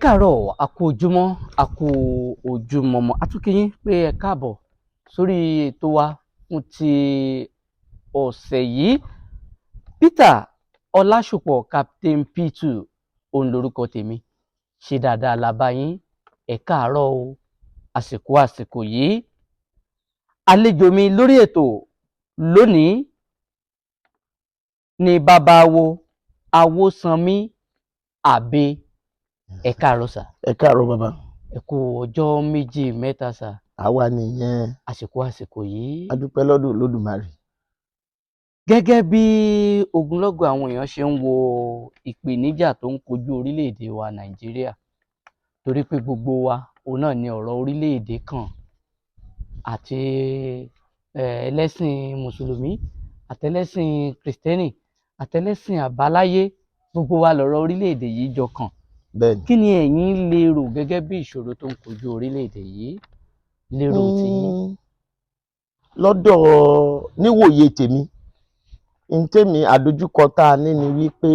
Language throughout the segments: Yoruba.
Káàárọ̀, a kú ojúmọ́, a kú ojúmọmọ. A tún kí yín pé ẹ káàbọ̀ sórí ètò wa fún ti ọ̀sẹ̀ yìí. Peter Ọlásùpọ̀, Captain P2 òun lorúkọ tèmi. Ṣe dáadáa la bá yín? Ẹ káàárọ̀ o, àsìkò àsìkò yìí. Àlejò mi lórí ètò lónìí ni bàbá wo Awósanmí Àbẹ. Ẹ káàárọ̀ sà. Ẹ káàárọ̀, bàbá. Ẹ kú ọjọ́ méjì mẹ́ta, sà. Àwa nìyẹn. Àsìkò àsìkò yìí. A dúpẹ́ lọ́dọ̀ Olódùmarè. Gẹ́gẹ́ bí ogunlọ́gọ̀ àwọn èèyàn ṣe ń wo ìpèníjà tó ń kojú orílẹ̀-èdè wa Nàìjíríà, torí pé gbogbo wa òun náà ni ọ̀rọ̀ orílẹ̀-èdè kàn, àti ẹlẹ́sìn mùsùlùmí, àtẹlẹ́sìn kìrìsìtẹ́nì, àtẹlẹ́sìn àbáláyé, gbogbo wa lọ̀rọ̀ orílẹ̀-èdè yìí jọ kàn. Bẹ́ẹ̀ni. Kí ni ẹ̀yin lérò gẹ́gẹ́ bí ìṣòro tó ń kojú orílẹ̀-èdè yìí lérò tiyín? Lọ́dọ̀ níwòye tèmi, n tèmi àdojúkọ tá a ní ni wípé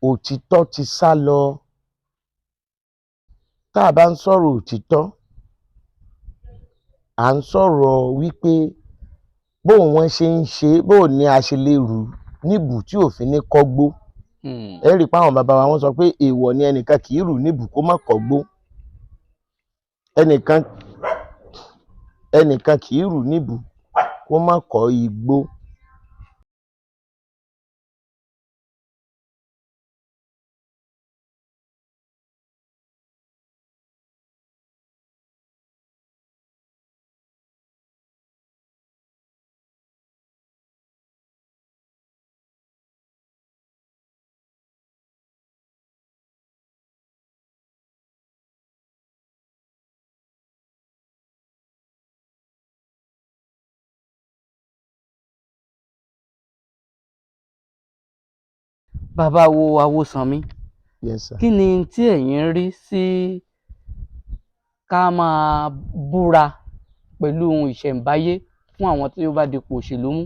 òtítọ́ ti sá lọ. Tá a bá ń sọ̀rọ̀ òtítọ́, à ń sọ̀rọ̀ wípé bóun wọ́n ṣe ń ṣe, bóun ni a ṣe lè rù níbù tí òfin ní kọ́gbó. Ẹ rí i pé àwọn bàbá wa, wọ́n sọ pé èèwọ̀ ni, ẹnìkan kì í rù níbù kó má kọ́gbó. Ẹnìkan kì í rù níbù kó má kọ́ igbó. Bàbá wo Awósanmí, Yes, sir. kí ni tí ẹ̀yin rí sí ká máa búra pẹ̀lú ohun ìṣẹ̀ǹbáyé fún àwọn tí ó bá dipò òṣèlú mú,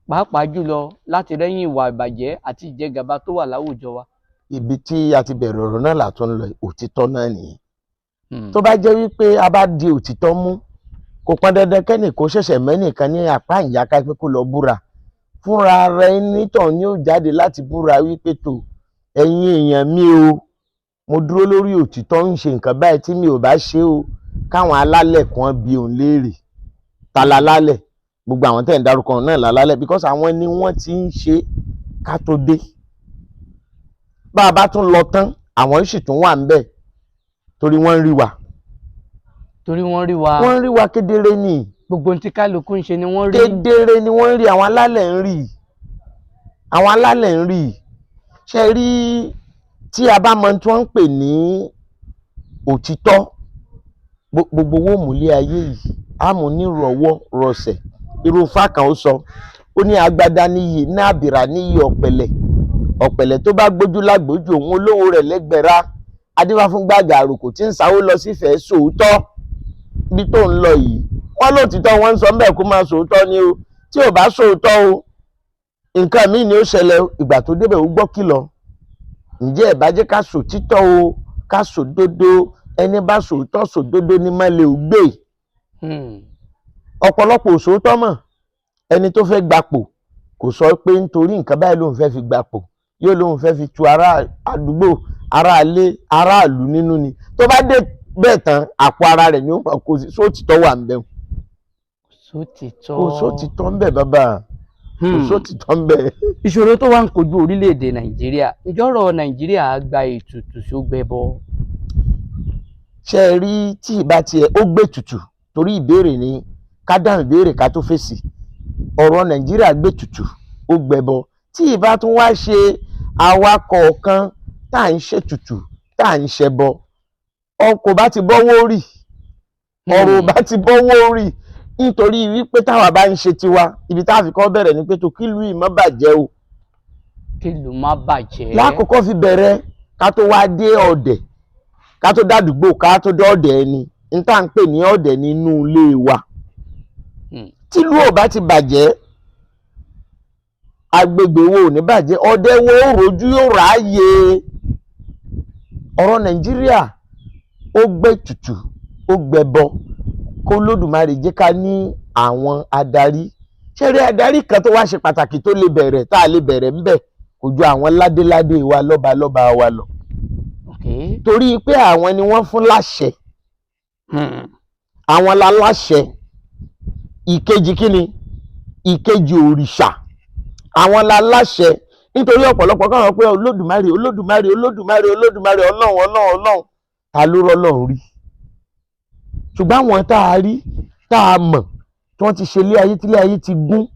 pàápàá jùlọ láti rẹ́yìn ìwà ìbàjẹ́ àti ìjẹgàba tó wà láwùjọ wa? Ibi tí a ti bẹ̀rẹ̀ ọ̀rọ̀ náà là tún lọ yìí, òtítọ́ náà nìyẹn. Tó bá jẹ́ wípé a bá di òtítọ́ mú, kò pọn dandan kẹ́nì kó ṣẹ̀ṣẹ̀ mẹ́nìkan ní apá ìyáká pé kó lọ búra. Fúnra rẹ̀ nítàn ni ó jáde láti búra wípé, tó ẹ̀yin èèyàn mi o, mo dúró lórí òtítọ́, ń ṣe nǹkan báyìí, tí mi ò bá ṣe o, káwọn alálẹ̀ kan bi òun léèrè. Ta la lálẹ̀? Gbogbo àwọn tẹ̀ ń dárúkọ náà la lálẹ̀, because àwọn ni wọ́n ti ń ṣe ká tó dé. Bá a bá tún lọ tán, àwọn sì tún wà ńbẹ̀ torí wọ́n ń rí wa. Torí wọ́n rí wa. Wọ́n ń rí wa kedere ni. Gbogbo ohun tí kálukú ń ṣe ni wọ́n rí. Kedere ni wọ́n ń rí. Àwọn alálẹ̀ ń rí, àwọn alálẹ̀ ń rí. Ṣe rí, tí a bá mọ tí wọ́n ń pè ní òtítọ́, gbogbo owó múlé ayé yìí á mú nírọ̀wọ́ rọsẹ̀. Irúfà kan ó sọ, ó ní agbada níyì ní àbìrà níyì, ọ̀pẹ̀lẹ̀ ọ̀pẹ̀lẹ̀ tó bá gbójú lágbójú òun olówó rẹ̀ lẹ́gbẹ̀rá, adífá fún gbàgà àròkò tí ń sáwó lọ sífẹ̀ẹ́ sòótọ́. Ibi tó ń lọ yìí, wọ́n lóòtítọ́ wọ́n ń sọ ńbẹ̀, kó máa sòótọ́ ni o. Tí ò bá sòótọ́ o, nǹkan míì ni ó ṣẹlẹ̀ o. Ìgbà tó débẹ̀, ó gbọ́ kìlọ̀. Ǹjẹ́ ẹ̀ bá jẹ́ ká sòtítọ́ o, ká sòdodo. Ẹni bá sòótọ́ sòdodo ni má lè gbé. Ọ̀pọ̀lọpọ̀ ò sòótọ́ mọ̀. Ẹni tó fẹ́ gbapò kò sọ pé nítorí nǹkan báyìí lòun fẹ́ fi gbapò, yóò lóun fẹ́ fi tu ará àdúgbò, ará ilé, aráàlú nínú ni. Tó bá dé bẹ́ẹ̀ tán, àpò ara rẹ̀ ni ó máa kó sí. Sóòtítọ́ wà ń bẹ̀? Sótìtọ́. Kò sóòtítọ́ ń bẹ̀, bàbá, kò sóòtítọ́ ń bẹ̀. Ìṣòro tó wá ń kojú orílẹ̀-èdè Nàìjíríà, ìjọ́rọ̀ Nàìjíríà gba ètùtù sógbẹ́bọ? Ṣe é rí, tí ìbá tiẹ̀ ó gbé tutù, torí ìbéèrè ni, ká dáhùn ìbéèrè ká tó fèsì. Ọ̀rọ̀ Nàìjíríà gbé tutù, ó gbẹbọ. Tí ìbá tún wá ṣe àwa kọ̀ọ̀kan tá à ń ṣètùtù, tá à ń ṣẹbọ, kò bá ti bọ́wọ́ rì, ọ̀rọ̀ ò bá ti bọ́wọ́ rì, nítorí wípé táwa bá ń ṣe tiwa, ibi tá a fi kọ́ bẹ̀rẹ̀ ni pé tó kílùú yìí má bàjẹ́ o. Kí ìlú má bàjẹ́. Lákòókò fi bẹ̀rẹ̀, ká tó wá dé ọ̀dẹ̀, ká tó dádùúgbò, ká tó dé ọ̀dẹ̀ ẹni n tá à ń pè ní ọ̀dẹ̀ nínú ilé wa. Tílùú ò bá ti bàjẹ́, agbègbè wo ò ní bàjẹ́, ọ̀dẹ̀ wo ó rojú yóò ráàyè. Ọ̀rọ̀ Nàìjíríà ó gbé tutù, ó gbẹbọ, kó Lódùmarè jẹ́ ká ní àwọn adarí. Ṣé rí adarí kan tó wá ṣe pàtàkì tó lè bẹ̀rẹ̀, tá a lè bẹ̀rẹ̀ ńbẹ̀, kò ju àwọn ládéládé wa, lọ́balọ́ba wa lọ. Torí pé àwọn ni wọ́n fún láṣẹ. Àwọn la láṣẹ. Ìkejì kíni? Ìkejì òrìṣà. Àwọn la láṣẹ, nítorí ọ̀pọ̀lọpọ̀ káwọn pé Olódùmarè, Olódùmarè, Olódùmarè, Olódùmarè, Ọlọ́run, Ọlọ́run, Ọlọ́run, ta ló rọ́lọ́run rí? Ṣùgbọ́n àwọn tá a rí, tá a mọ̀, tí wọ́n ti ṣe ilé ayé, tí ilé ayé ti gún,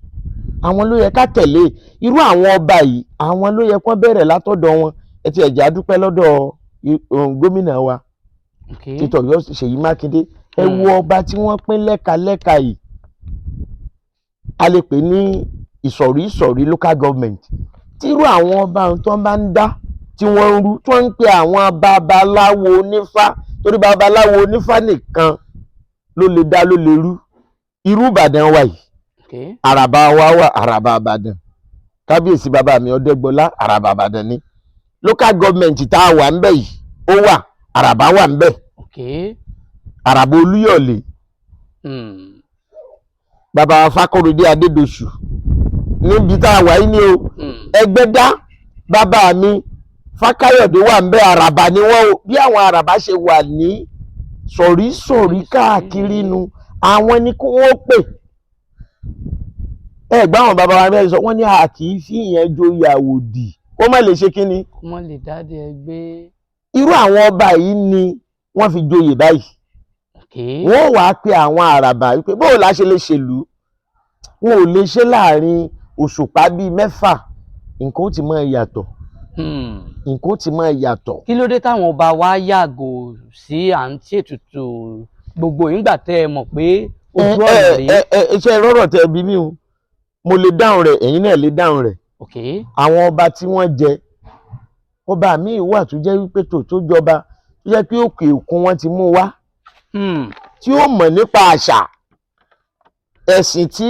àwọn ló yẹ ká tẹ̀lé. Irú àwọn ọba yìí, àwọn ló yẹ kó bẹ̀rẹ̀ látọ̀dọ̀ wọn. Ẹ ti ẹ̀jẹ̀ á dúpẹ́ lọ́dọ̀ gómìnà wa títọ̀ yọ Ṣèyí Mákindé. Ẹ wo ọba tí wọ́n pín lẹ́ka lẹ́ka yìí, a lè pè ní ìsọ̀rí ìsọ̀rí local government. Tírú àwọn ọba tó bá ń dá, tí wọ́n ń rú, tí wọ́n ń pe àwọn babaláwo onífá, torí babaláwo onífá nìkan ló lè dá, ló lè rú. Irú Ìbàdàn wa yìí, àràbà wa wà, àràbà Ìbàdàn, kábíyèsí bàbá mi Ọdẹ́gbọlá, àràbà Ìbàdàn ni. Local government tá a wà ń bẹ̀ yìí, ó wà, àràbà wà ń bẹ̀, àràbà Olúyọ̀lé, bàbá Fákóredé Adédọ̀sù, níbi tá a wà yìí ni o. Ẹgbẹ́dá, bàbá mi Fákáyọ̀dé wà ń bẹ̀, àràbà ni wọ́n o. Bí àwọn àràbà ṣe wà ní sọ̀rí sọ̀rí káàkiri nu, àwọn ni kí wọ́n pè. Ẹ gbọ́ àwọn bàbá wa bẹ́ẹ̀ sọ, wọ́n ní a kì í fi ìyẹn joyè àwòdì kó má lè ṣe kínni. Kó má lè dáadé ẹgbẹ́. Irú àwọn ọba yìí ni wọ́n fi joyè báyìí. Wọ́n wàá pe àwọn àràbà wípé bóò la ṣe lè ṣèlú. Wọn ò lè ṣe láàrin òṣùpá bíi 6, nǹkan ó ti máa yàtọ̀. Nǹkan ó ti máa yàtọ̀. Kí ló dé táwọn ọba wa yàgò sí à ń ṣètùtù gbogbo ìgbà tẹ́ ẹ mọ̀ pé ojú ọ̀nà rèé? Ẹ ẹ ṣe rọrọ tẹ bí mi o, mo lè dáhùn rẹ̀, ẹ̀yin náà lè dáhùn rẹ̀. Àwọn ọba tí wọ́n jẹ, ọba míì wà tó jẹ́ wípé tó jọba, tó jẹ́ pé òkè òkun wọ́n ti mú wá, tí ó mọ̀ nípa àṣà ẹ̀sìn tí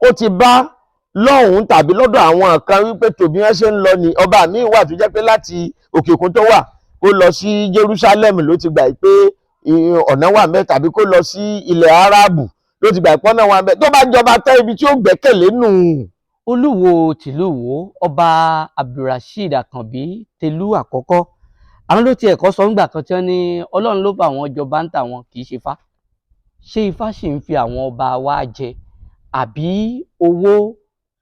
ó ti bá lọ́hùn-ún tàbí lọ́dọ̀ àwọn kan, wípé tòbí wọ́n ṣe ń lọ ni. Ọba míì wà tó jẹ́ pé láti òkè òkun tó wà, kó lọ sí Jerusalem ló ti gbà pé ọ̀nà wà ńbẹ̀, tàbí kó lọ sí ilẹ̀ Árábù ló ti gbà pé ọ̀nà wà ńbẹ̀. Tó bá jọba tẹ́, ibi tí ó gbẹ́kẹ̀lé nù. Olúwo tìlú Ìwó, Ọba Abdulrasheed Àkànbí Tẹ̀lú àkọ́kọ́, àwọn ló tiẹ̀ kọ́ sọ ńgbà kan tí wọ́n ní Ọlọ́run ló bá àwọn jọba ń tà wọn, kì í ṣe Ifá. Ṣé Ifá sì ń fi àwọn ọba wa jẹ, àbí owó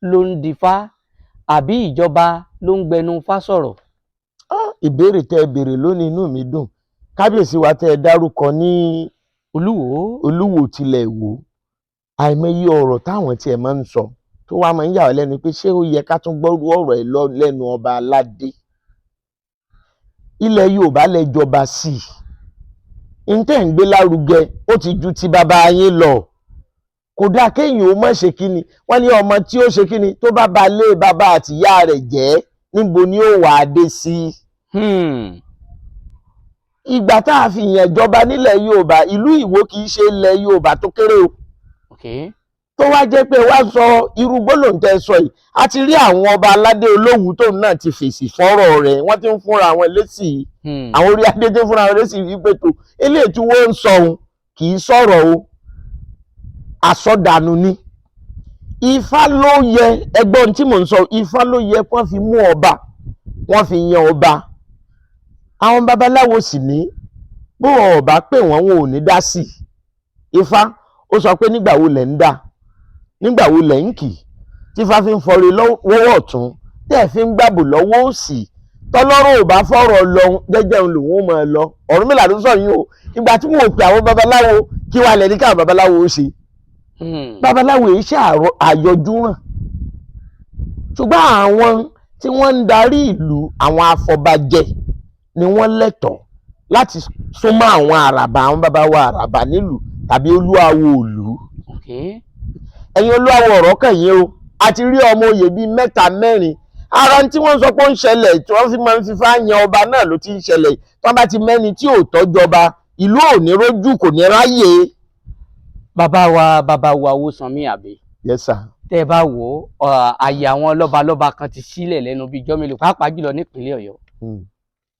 ló ń difá, àbí ìjọba ló ń gbẹnu Ifá sọ̀rọ̀? Ìbéèrè tẹ́ ẹ béèrè lónìí, inú mi dùn. Kábíyèsí wa tẹ́ ẹ dárúkọ ní Olúwo. Olúwo tilẹ̀ Ìwó, àìmọye ọ̀rọ̀ táwọn tiẹ̀ máa ń sọ tó wá máa ń yà wá lẹ́nu pé ṣé ó yẹ ká tún gbọ́rú ọ̀rọ̀ ẹ̀ lọ lẹ́nu ọba aládé ilẹ̀ Yorùbá lẹ jọba sí i. N tẹ́ ń gbé lárugẹ, ó ti ju ti bàbá yín lọ. Kò dáa kéèyàn ó má ṣe kíni. Wọ́n ní ọmọ tí ó ṣe kíni tó bá ba lé bàbá àtìyá rẹ̀ jẹ́, níbo ni ó wà á dé sí? Ìgbà tá a fi yàn jọba nílẹ̀ Yorùbá, ìlú Ìwó kì í ṣe ilẹ̀ Yorùbá tó kéré o. Tó wá jẹ́ pé wá sọ irú gbólóhùn tẹ́ sọ yìí, a ti rí àwọn ọba aládé Olówu tóun náà ti fèsì fọ́rọ̀ rẹ̀. Wọ́n ti ń fúnra wọn lésì. Àwọn orí adé tó fúnra wọn lésì wípé tó eléyìí tí wọ́n ń sọ òun kì í sọ̀rọ̀ o, àsọdànù ni. Ifá ló yẹ, ẹgbọ́n tí mò ń sọ, Ifá ló yẹ kí wọ́n fi mú ọba, wọ́n fi yan ọba. Àwọn babaláwo sì ní bó wọn ò bá pè wọ́n, wọn ò ní dá sí i. Ifá ó sọ pé nígbà wo lẹ̀ ń dá, nígbà wo lẹ̀ ń kì, tí Ifá fi ń fọre lọ́wọ́ ọ̀tún, tẹ́ ẹ̀ fi ń gbàbò lọ́wọ́ òsì, tọ́lọ́rọ̀ ò bá fọ̀rọ̀ lọ jẹ́jẹ́ òun lòun ó máa lọ. Ọ̀rúnmìlà ló sọ yín o. Ìgbà tí wọn ò pè àwọn babaláwo, kí wàá lẹ̀ ní káwọn babaláwo ó ṣe? Babaláwo yìí ṣe àyọjú ràn, ṣùgbọ́n àwọn tí wọ́n ń darí ìlú, àwọn afọbajẹ ni wọ́n lẹ́tọ̀ọ́ láti súnmọ́ àwọn àràbà, àwọn baba wa àràbà nílùú tàbí olúawo ìlú. Ẹ̀yin olúawo, ọ̀rọ̀ kàn yín o. A ti rí ọmọ oyè bíi mẹ́ta mẹ́rin. Ara tí wọ́n sọ pé ó ń ṣẹlẹ̀ tí wọ́n fi máa ń fífá yan ọba náà ló ti ń ṣẹlẹ̀. Tí wọ́n bá ti mẹ́ni tí ò tọ́jọba, ìlú ò ní rójú, kò ní ráyè. Bàbá wa, bàbá wa Owósanmí, àbí? Yes sir. Tẹ́ ẹ bá wò ó, àyè àwọn lọ́balọ́ba kan ti sílẹ̀ lẹ́nu bíi ijọ́ mélòó, pàápàá jùlọ nípínlẹ̀ Ọ̀yọ́.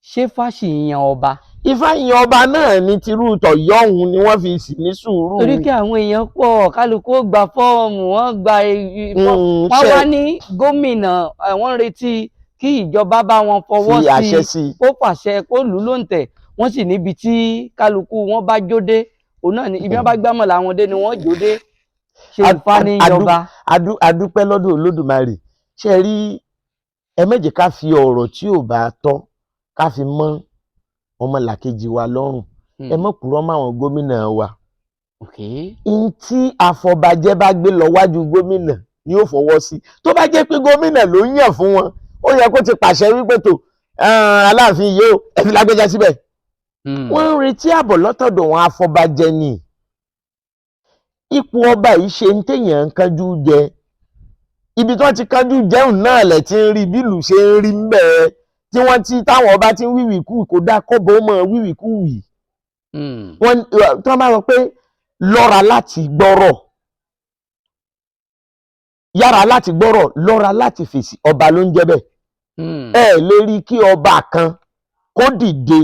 Ṣé fáṣì yan ọba? Ifá yan ọba náà ní tirú tọ̀yọ́ òun ni wọ́n fi sì ní sùúrù. Torí kí àwọn èèyàn pọ̀, kálukú ó gba fọ́ọ̀mù, wọ́n gba fọ́ọ̀mù. Wọ́n wá ní gómìnà, wọ́n ń retí kí ìjọba bá wọn fọwọ́ fi àṣẹ sí sí i. kó pàṣẹ kó lù ú lóǹtẹ̀. Wọ́n sì níbi tí kálukú wọn bá jóde, òun náà ni ibi wọn bá gbámọ̀ làwọn dé ni wọ́n jóde. Ṣé Ifá ní yọba? Adúpẹ́ lọ́dọ̀ Olódùmarè. Ṣe rí, ẹ má jẹ́ ká fi ọ̀rọ̀ tí ò bá tọ́ ká fi mọ́ ọmọlàkejì wa lọ́rùn. Ẹ má purọ́ mọ́ àwọn gómìnà wa. N tí àfọbàjẹ́ bá gbé lọ wájú gómìnà ni ó fọwọ́ sí. Tó bá jẹ́ pé gómìnà ló ń yàn fún wọn, ó yẹ kó ti pàṣẹ wípé tó Aláàfin yìí ó, ẹ fi lágbẹ́já síbẹ̀. Wọ́n ń retí àbọ̀ lọ́tọ̀dọ̀ wọn afọbajẹ ni. Ipò ọba yìí ṣe ń téèyàn ń kánjú jẹ. Ibi tí wọ́n ti kánjú jẹun náà lẹ̀ ti ń rí bílù ṣe ń rí ń bẹ́ẹ̀, tí wọ́n ti táwọn ọba ti ń wíwìkú, kò dáa kọ́bọ̀ ó mọ̀ wíwìkúwì. Wọ́n tí wọ́n bá sọ pé lọ́ra láti gbọ́rọ̀, yára láti gbọ́rọ̀, lọ́ra láti fèsì, ọba ló ń jẹ́ bẹ́ẹ̀. Ẹ lè rí kí ọba kan kó dìde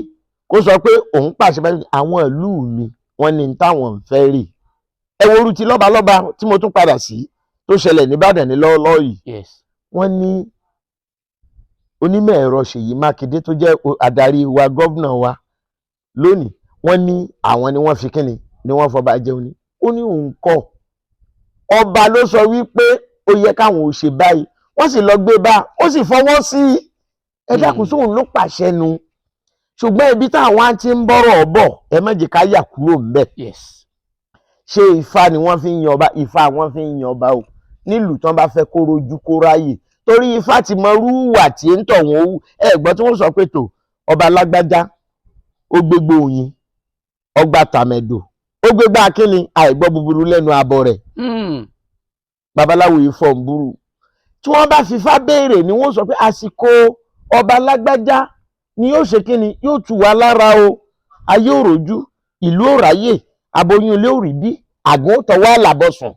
kó sọ pé òun pàṣẹ báyìí, àwọn ìlú mi wọ́n ní táwọn ń fẹ́ rè. Ẹ wo orú ti lọ́balọ́ba tí mo tún padà sí tó ṣẹlẹ̀ nìbàdàn ní lọ́wọ́lọ́wọ́ yìí. Wọ́n ní onímọ̀ ẹ̀rọ Ṣèyí Mákindé tó jẹ́ adarí wa, gómìnà wa lónìí, wọ́n ní àwọn ni wọ́n fi kíni ni wọ́n fọba jẹun ni. Ó ní òun kọ́, ọba ló sọ wípé ó yẹ káwọn ò ṣe báyìí, wọ́n sì lọ gbé bá, ó sì fọwọ́ sí i. Ẹ dákun, sóun ló pàṣẹ nu? Ṣùgbọ́n ibi táwọn á ti ń bọ́rọ̀ bọ̀, ẹ má jẹ́ ká yà kúrò ńbẹ̀. Ṣé Ifá ni wọ́n fi ń yan ọba? Ifá wọ́n fi ń yan ọba o, nílùú tán bá fẹ́ kó rojú kó ráyè, torí Ifá ti mọ rúwà tí ń tọ̀ wọ́n wù. Ẹ gbọ́ tí wọ́n sọ pé tó ọba lágbájá ó gbégbó oyin, ọgbà tàmẹ̀dò, ó gbégbá kínni, àìgbọ́ búburú lẹ́nu abọ́ rẹ̀. Babaláwo yìí fọ̀ ń burú. Tí wọ́n bá fifá béèrè ni wọ́n sọ pé àsìkò ọba lágbájá ni yóò ṣe kínni, yóò tù wá lára o, ayé ò rojú, ìlú ò ráyè, aboyún ilé ò rí bí àgùn tọwọ́ àlàbọ̀sùn.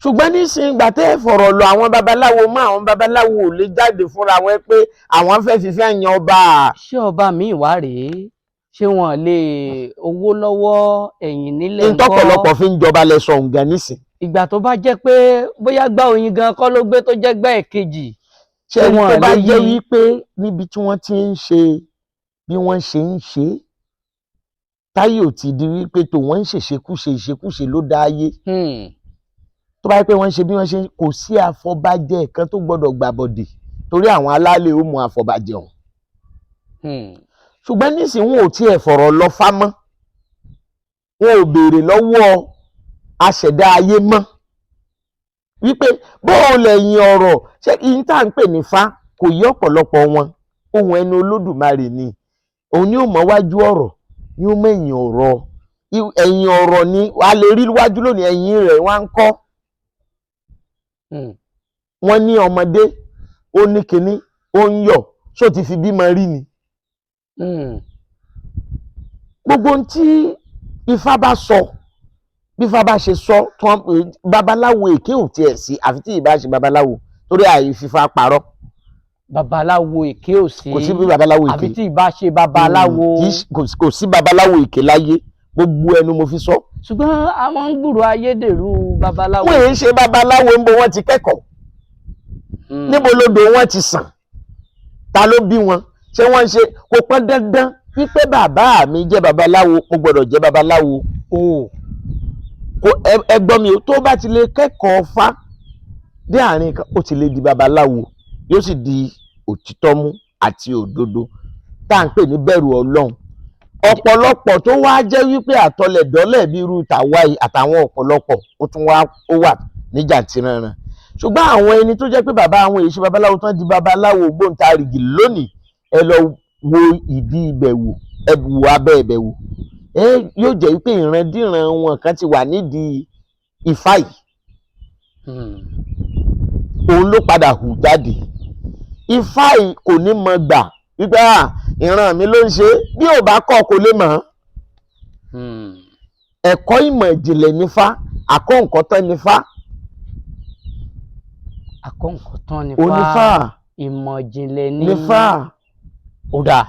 Ṣùgbọ́n nísìnyí, ìgbà tẹ́ ẹ fọ̀rọ̀ lọ àwọn babaláwo mọ́, àwọn babaláwo ò lè jáde fúnra wọn pé àwọn fẹ́ fífẹ́ yan ọba. Ṣé ọba míì wá rèé, ṣé wọn lè owó lọ́wọ́ ẹ̀yìn nílẹ̀ ńkọ́? Ntọ́pọ̀lọpọ̀ fi ń jọba lẹ sọ ǹgàn nísìn. Ìgbà tó bá jẹ́ pé bóyá gbá oyin gan kọ́ ló gbé tó jẹ́ gbá ẹ̀kejì. Ṣé ẹni wọn tó bá lè jẹ́ yí? wípé níbi tí wọ́n ti ń ṣe bí wọ́n ṣe ń ṣe é, táyé ò ti di wípé tó wọ́n ń ṣèṣekúṣe, ìṣekúṣe ló dá ayé. Tó bá yẹ pé wọ́n ń ṣe bí wọ́n ṣe ń, kò sí àfọbàjẹ́ kan tó gbọ́dọ̀ gbàbọ̀dè, torí àwọn alálẹ̀ ó mú àfọbàjẹ́ ọ̀hún. Ṣùgbọ́n nísìnyí, wọn ò tiẹ̀ fọ̀rọ̀ lọ fá mọ́, wọn ò béèrè lọ́wọ́ aṣẹ̀dá ayé mọ́ wípé bóun lẹ̀yìn ọ̀rọ̀ ṣé yín tá à ń pè ní fá kò yí ọ̀pọ̀lọpọ̀ wọn. Ohun ẹnu Olódùmarè ni, òun ni ó mọ wájú ọ̀rọ̀, ni ó mẹ̀yìn ọ̀rọ̀. Ẹ̀yìn ọ̀rọ̀ ni a lè rí wájú lónìí, ẹ̀yìn rẹ̀ wá ń kọ́. Wọ́n ní ọmọdé ó ní kinní ó ń yọ̀, ṣó ti fi bímọ rí ni? Gbogbo ohun tí Ifá bá sọ, bí Ifá bá ṣe sọ tí wọ́n, babaláwo èké ò tiẹ̀ sí, àfi tí ìbá ṣe babaláwo, torí àìfífá parọ́. Babaláwo èké ò sí. Kò sí bí babaláwo èké. Àfi tí ìbá ṣe babaláwo. Kì í kò sí babaláwo èké láyé, gbogbo ẹnu mo fi sọ. Ṣùgbọ́n àwọn ń gbúrò ayédèrú babaláwo. Wọ́n èyí ṣe babaláwo, ń bo wọ́n ti kẹ́kọ̀ọ́? Níbo lodò wọn ti sàn? Ta ló bí wọn? Ṣé wọ́n ṣe kò pọn dandan wípé bàbá mi jẹ́ babaláwo, mo gbọ́dọ̀ jẹ́ babaláwo O. Kò ẹ gbọ́ mi o, tó bá ti lè kẹ́kọ̀ọ́ fá dé àárín kan, ó ti lè di babaláwo, yóò sì di òtítọ́ mú àti òdodo tá à ń pè ní bẹ̀rù Ọlọ́run. Ọ̀pọ̀lọpọ̀ tó wá jẹ́ wípé àtọlẹ̀dọ́lẹ̀ bí irú tàwa yìí àtàwọn ọ̀pọ̀lọpọ̀, ó tún wá ó wà níjà tìranran. Ṣùgbọ́n àwọn ẹni tó jẹ́ pé bàbá àwọn èyí ṣe babaláwo tán di babaláwo ògbóǹtarìgì lónìí, ẹ lọ wo ìdí ibẹ̀ wò, ẹ wò abẹ́ ibẹ̀ wò, ẹ yóò jẹ́ wípé ìrandíran wọn kan ti wà nídìí Ifá yìí. Òun ló padà hù jáde. Ifá yìí kò ní mọ gbà wípé à ìran mi ló ń ṣe é, bí ò bá kọ́ kò lè mọ̀ ọ́n. Ẹ̀kọ́ ìmọ̀ ìjìnlẹ̀ nífá, àkọ́ nǹkan tán nífá. Àkọ́ǹkọ̀ tán nífá. Onífá. Ìmọ̀ ìjìnlẹ̀ ní. Nífá. Ó dáa,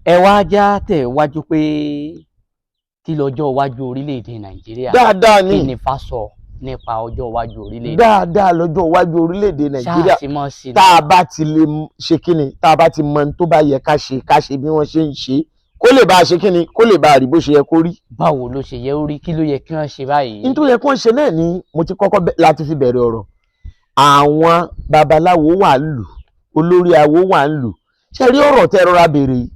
ẹ wá já tẹ̀ wájú pé kí lọ́jọ́ iwájú orílẹ̀-èdè Nàìjíríà? Dáadáa Kí ni. ni Ifá sọ nípa ọjọ́ iwájú orílẹ̀-èdè? Dáadáa lọ́jọ́ iwájú orílẹ̀-èdè Nàìjíríà. Ṣáà ti mọ̀ sí Tá a bá ti lè ṣe kíni, tá a bá ti mọ ohun tó bá yẹ ká ṣe, ká ṣe bí wọ́n ṣe ń ṣe, kó lè bá a ṣe kíni, kó lè bá a rí bó ṣe yẹ kó rí. Báwo ló ṣe yẹ ó rí? Kí ló yẹ kí wọ́n ṣe báyìí? Ní tó yẹ kó ń ṣe náà ni mo ti kọ́kọ́ láti fi bẹ̀rẹ̀ ọ̀rọ̀. Àwọn babaláwo wà ń lù, olórí awo wà ń lù. Ṣe rí ọ̀rọ̀ tẹ́ rọra béèrè yìí,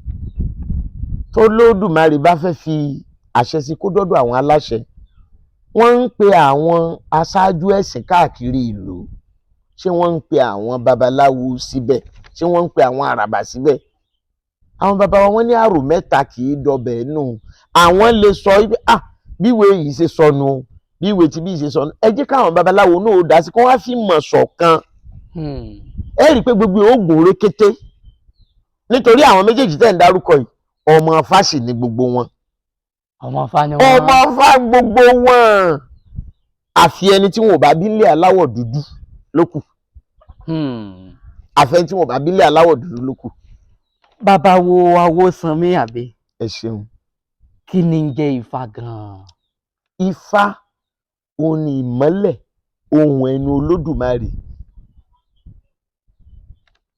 tó lódùmarè bá fẹ́ fi àṣẹ sí, kó dọ́dọ̀ àwọn aláṣẹ. Wọ́n ń pe àwọn aṣáájú ẹ̀sìn káàkiri ìlú. Ṣé wọ́n ń pe àwọn babaláwo síbẹ̀? Ṣé wọ́n ń pe àwọn àràbà síbẹ̀? Àwọn baba wa, wọ́n ní àrò mẹ́ta kì í dọbẹ̀ nù. Àwọn lè sọ wípé, ah, bí ìwé yìí ṣe sọnù o, bí ìwé tí bí ṣe sọnù. Ẹ jẹ́ káwọn babaláwo náà ó dá sí, kó wá fi mọ̀ ṣọ̀kan. Ẹ rí i pé gbogbo oògùn rékété, nítorí àwọn méjèèjì tẹ̀ ń dárúkọ yìí, ọmọ fásì ni gbogbo wọn. Ọmọ Ifá ni wọ́n. Ọmọ Ifá gbogbo wọn, àfi ẹni tí wọn ò bá bí nílé aláwọ̀ dúdú ló kù. Àfi ẹni tí wọn ò bá bí nílé aláwọ̀ dúdú ló kù. Bàbá wo Awósanmi àbí? Ẹ ṣeun. Kí ni ń jẹ́ Ifá gan-an? Ifá òun ni ìmọ́lẹ̀ ohùn ẹnu Olódùmarè,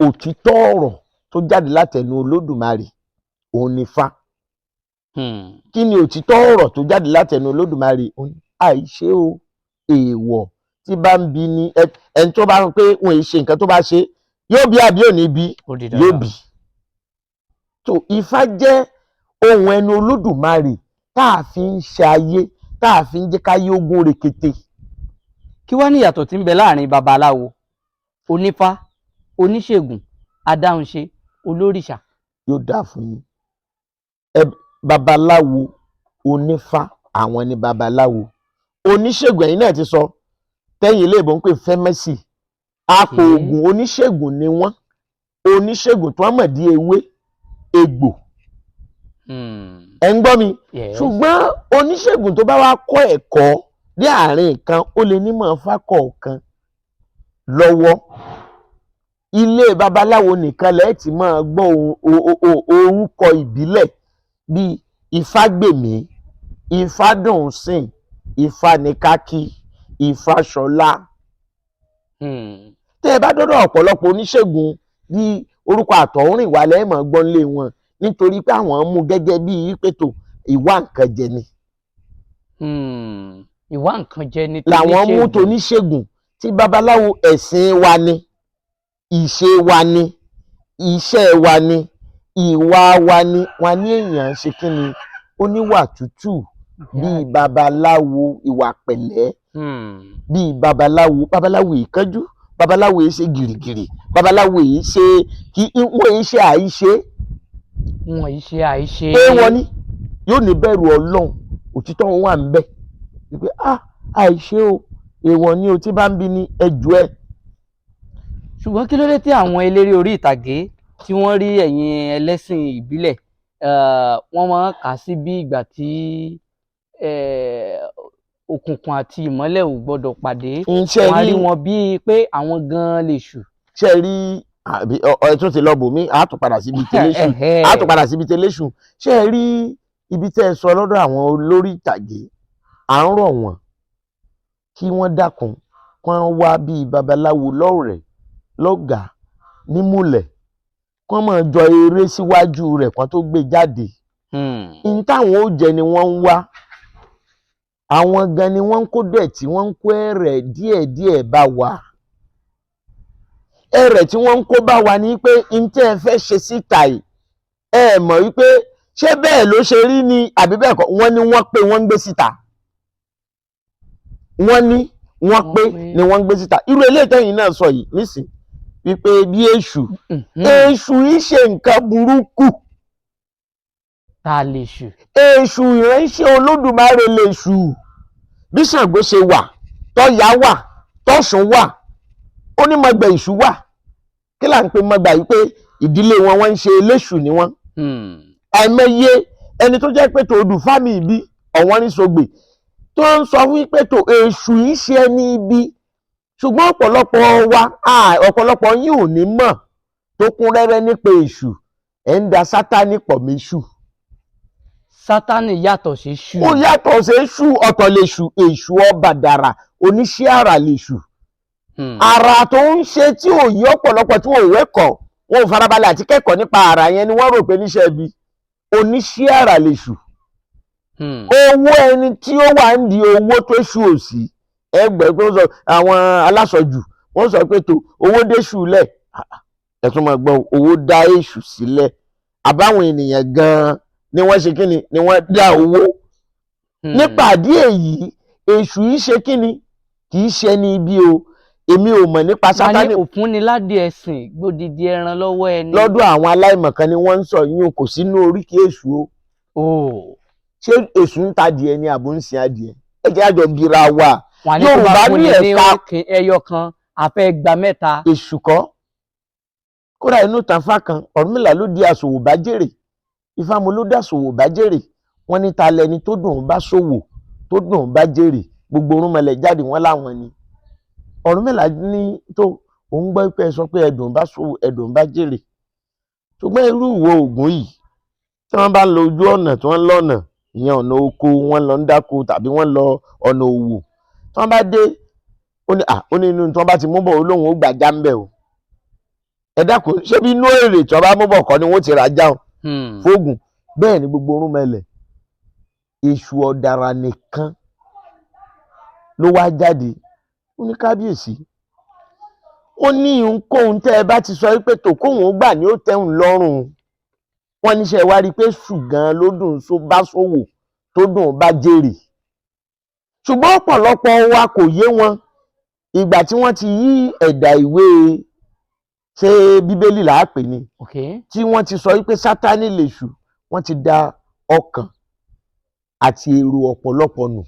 òtítọ́ ọ̀rọ̀ tó jáde látẹnu Olódùmarè òun ni Ifá. Kí ni òtítọ́ ọ̀rọ̀ tó jáde látẹnu Olódùmarè? Òun ni àìṣe o, èèwọ̀ tí bá ń bi ní ẹni tó bá ń pé wọn ì ṣe nǹkan, tó bá ṣe, yóò bí àbí òní bí? Ó di Yóò dandan. bí. Tó Ifá jẹ́ ohùn ẹnu Olódùmarè tá a fi ń ṣe ayé, tá a fi ń jẹ́ káyé ogún rekete. Kí wá ní ìyàtọ̀ tí ń bẹ láàrin babaláwo, onífá, oníṣègùn, adáhunṣe, olórìṣà? Yóò dáa fún yín. Ẹ babaláwo, onífá, àwọn ni babaláwo. Oníṣègùn, ẹ̀yin náà ti sọ tẹ́yìn ilé ìbò ń pè pharmacy, apò oògùn, oníṣègùn ni wọ́n, oníṣègùn tó mọ̀ dí ewé egbò. Ẹ̀ ń gbọ́ mi? Yes. Ṣùgbọ́n oníṣègùn tó bá wá kọ́ ẹ̀kọ́ ní àárín kan, ó lè nímọ̀ Ifá kọ̀ọ̀kan lọ́wọ́. Ilé babaláwo nìkan lẹ́ẹ̀ tí máa gbọ́ orúkọ ìbílẹ̀ bíi Ifágbèmí, Ifádùnsìn, Ifánikákí, Ifáṣọlá. Tẹ́ ẹ bá dọ́dọ̀ ọ̀pọ̀lọpọ̀ oníṣègùn, bí orúkọ àtọ̀húnrìnwá lẹ́ẹ̀mọ̀ gbọ́n lé wọn, nítorí pé àwọn mú gẹ́gẹ́ bíi pètò ìwà nǹkan jẹ ni. Ìwà nǹkan jẹ ní Làwọn mú. toníṣègùn. Toníṣègùn tí babaláwo, ẹ̀sìn wa ni, ìṣe wa ni, iṣẹ́ wa ni, ìwà wa ni. Wọn ní èèyàn ṣe kí ni, ó níwà tútù bíi babaláwo, ìwà pẹ̀lẹ́ bíi babaláwo. Babaláwo ìkánjú, babaláwo yìí ṣe gìrìgìrì, babaláwo yìí ṣe kí wọ́n yìí ṣe àìṣe. Wọn yìí ṣe àìṣe. Pé wọ́n ní yóò ní bẹ̀rù Ọlọ́run, òtítọ́ wọn wà ń bẹ̀ wípé, ah, àìṣe o, èèwọ̀ ni o, tí bá ń bi ní ẹjọ́ ẹ. Ṣùgbọ́n kí ló dé tí àwọn eléré orí ìtàgé tí wọ́n rí ẹ̀yin ẹlẹ́sìn ìbílẹ̀, wọ́n máa ń kà á sí bí ìgbà tí òkùnkùn àti ìmọ́lẹ̀ ò gbọ́dọ̀ pàdé? Ṣe Wọ́n á rí rí wọn bíi pé àwọn gan-an lè ṣù. Ṣe rí, àbí ẹ tún ti lọ bò mí, a tún padà síbi tẹlẹsù, a tún padà síbi tẹlẹsù. Ṣe rí ibi tẹ́ ẹ sọ lọ́dọ̀ àwọn olórí ìtàgé, à ń rọ̀ wọ́n kí wọ́n dákun, kí wọ́n wá bíi babaláwo lọ́rẹ̀ẹ́, lọ́gàá, nímùlẹ̀, kí wọ́n máa jọ eré síwájú rẹ̀ kí wọ́n tó gbé jáde. N táwọn ó jẹ ni wọ́n ń wá. Àwọn gan ni wọ́n ń kó dẹ̀tí, wọ́n ń kó ẹ̀rẹ̀ díẹ̀díẹ̀ bá wa. Ẹ̀rẹ̀ tí wọ́n ń kó bá wa ni pé n tẹ́ ẹ fẹ́ ṣe síta yìí, ẹ mọ̀ wípé ṣé bẹ́ẹ̀ ló ṣe rí ni àbí bẹ́ẹ̀ kọ́. Wọ́n ní wọ́n pé wọ́n ń gbé síta, wọ́n ní wọ́n pé ni wọ́n ń gbé síta. Irú eléyìí tẹ́yìn náà sọ yìí nísìn wípé bí èṣù, èṣù yìí ṣe nǹkan burúkú. Ta lè ṣù? Èṣù, ìránṣẹ́ Olódùmarè lèṣù. Bí Ṣàngó ṣe wà, tọ́yà wà, tọ́ṣun wà, onímọ̀gbẹ̀ èṣù wà. Kí là ń pe mọ̀gbà yìí? Pé ìdílé wọn, wọ́n ń ṣe eléṣù ni wọ́n. Àìmọye ẹni tó jẹ́ pé tó odù fámì ibi ọ̀wọ́n ní sọgbè tó ń sọ wípé tó èṣù yìí ṣe ẹni ibi. Ṣùgbọ́n ọ̀pọ̀lọpọ̀ wa, ọ̀pọ̀lọpọ̀ yín ò ní mọ̀ tó kún rẹ́rẹ́ nípa èṣù. Ẹ̀ ń da Sátánì pọ̀ méṣù. Sátánì yàtọ̀ sí ṣù. Ó yàtọ̀ sí èṣù, ọ̀tọ̀ lèṣù, èṣù ọba dàrà, oníṣẹ́ àrà lèṣù. Àrà tó ń ṣe tí ò yí ọ̀pọ̀lọpọ̀ tí wọn ò wẹ́kọ̀ọ́, wọn ò farabalẹ̀ àti kẹ́kọ̀ọ́ nípa àrà yẹn ni wọ́n rò pé níṣẹ́ ibi. Oníṣẹ́ àrà lèṣù. Owó ẹni tí ó wà ń di owó tó ṣù òsì ẹgbẹ́ pé wọ́n sọ àwọn aláṣọjù, wọ́n sọ pé tó owó déṣù lẹ̀, ẹ tún máa gbọ́, owó dá èṣù sílẹ̀, àbáwọn ènìyàn gan-an ni wọ́n ṣe kíni ni wọ́n dá owó. Nípa àdí èyí, èṣù yìí ṣe kíni, kì í ṣe ní ibi o. Èmi ò mọ̀ nípa Wọ́n ní Sátánì. Òfúnniládìí ẹ̀sìn gbódìdí ẹran lọ́wọ́ ẹni. Lọ́dọ̀ àwọn aláìmọ̀kan ni wọ́n ń sọ yín o, kò sínú oríkì èṣù o. Oh. Ṣé èṣù ń ta adìẹ ni àbò ń sin adìẹ? Ẹ jẹ́ àjọ bira wa. Wọ́n ní tó bá Yorùbá ní fúnni ní ẹ̀ka ẹyọ kan, àfẹ́ gba mẹ́ta. Èṣù kọ́. Kódà inú tànfà kan, Ọ̀rúnmìlà ló di àṣòwò bá jèrè, Ifámu ló dàṣòwò bá jèrè. Wọ́n ní ta lẹni tó dùn ún bá ṣòwò, tó dùn ún bá jèrè? Gbogbo orúnmọlẹ̀ jáde, wọ́n láwọn ni. Ọ̀rúnmìlà ní tó òun gbọ́ pé ẹ sọ pé ẹdùn bá ṣòwò, ẹdùn bá jèrè, ṣùgbọ́n irú ìwọ Ògún yìí, tí wọ́n bá lọ ojú ọ̀nà tí wọ́n lọ́nà ìyẹn, ọ̀nà oko, wọ́n lọ ń dáko tàbí wọ́n lọ ọ̀nà òwò, tí wọ́n bá dé, ó ní à ó ní inú tí wọ́n bá ti mú bọ̀, ó lóun ó gbà já ń bẹ̀ o. Ẹ dákun, ṣé bí inú èrè tí wọ́n bá mú bọ̀ kọ́ ni wọ́n ti rà já o fóògùn? Bẹ́ẹ̀ ni gbogbo orún mẹlẹ̀. Èṣù ọ̀dàrà nìkan ló wá jáde, ó ní kábíyèsí, ó ní ohunkóhun tẹ́ ẹ bá ti sọ pé tó kóhun ó gbà ní ó tẹ́hùn lọ́rùn. Wọ́n níṣẹ́ wá rí i pé ṣù gan ló dùn bá ṣòwò, tó dùn bá jèrè, ṣùgbọ́n ọ̀pọ̀lọpọ̀ wa kò yé wọn. Ìgbà tí wọ́n ti yí ẹ̀dà ìwé, ṣé Bíbélì là á pè ní, tí wọ́n ti sọ wípé Sátánì lèṣù, wọ́n ti da ọkàn àti èrò ọ̀pọ̀lọpọ̀ nù.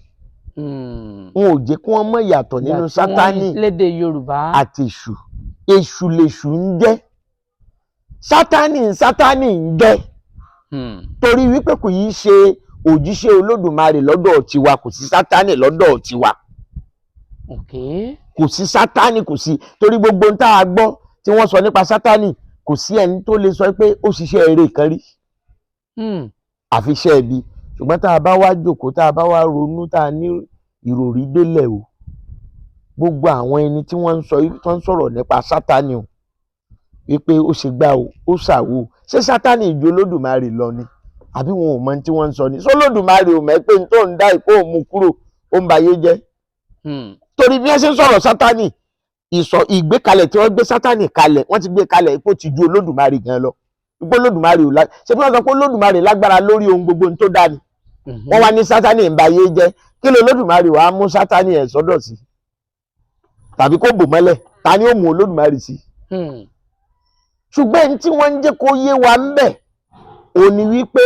Wọn ò jẹ́ kí wọ́n mọ̀ ìyàtọ̀ nínú Ìgbà tí wọ́n Sátánì lédè Yorùbá àti èṣù. Èṣù lèṣù ń jẹ́, Sátánì ń Sátánì ń jẹ́, torí wípé kò yí ṣe òjíṣẹ́ Olódùmarè lọ́dọ̀ tiwa. Kò sí Sátánì lọ́dọ̀ tiwa. Kò sí Sátánì, kò sí, torí gbogbo ohun tá a gbọ́ tí wọ́n sọ nípa Sátánì, kò sí ẹni tó lè sọ pé ó ṣiṣẹ́ eré kan rí, àfi iṣẹ́ ibi. Ṣùgbọ́n tá a bá wá jókòó, tá a bá wá ronú, tá a ní ìròrí délẹ̀ o, gbogbo àwọn ẹni tí wọ́n ń sọ, tó ń sọ̀rọ̀ nípa Sátánì o, wípé ó ṣe gbá o, ó ṣàwo, ṣé Sátánì ju Olódùmarè lọ ni, àbí wọn ò mọ ohun tí wọ́n ń sọ ni? Sólódùmarè ò mọ̀ pé n tó ń dá ìkó òun mú kúrò, ó ń ba ayé jẹ́? Torí bí wọ́n ṣe ń sọ̀rọ̀ Sátánì, ìsọ ìgbékalẹ̀ tí wọ́n gbé Sátánì kalẹ̀, wọ́n ti gbé kalẹ̀ ipò ti ju Olódùmarè gan lọ, ipò Olódùmarè ò lá. Ṣé bí wọ́n sọ pé Olódùmarè lágbára lórí ohun gbogbo ohun tó dá ni, wọ́n wá ní Sátánì ń ba ayé jẹ́. Kí ló Olódùmarè wàá mú Sátánì ẹ̀ sọ́dọ̀ sí, tàbí kó bò mọ́lẹ̀? Ta ni ó mú Olódùmarè sí? Ṣùgbọ́n ní tí wọ́n ń jẹ́ kó yé wa ń bẹ̀ ò ní wípé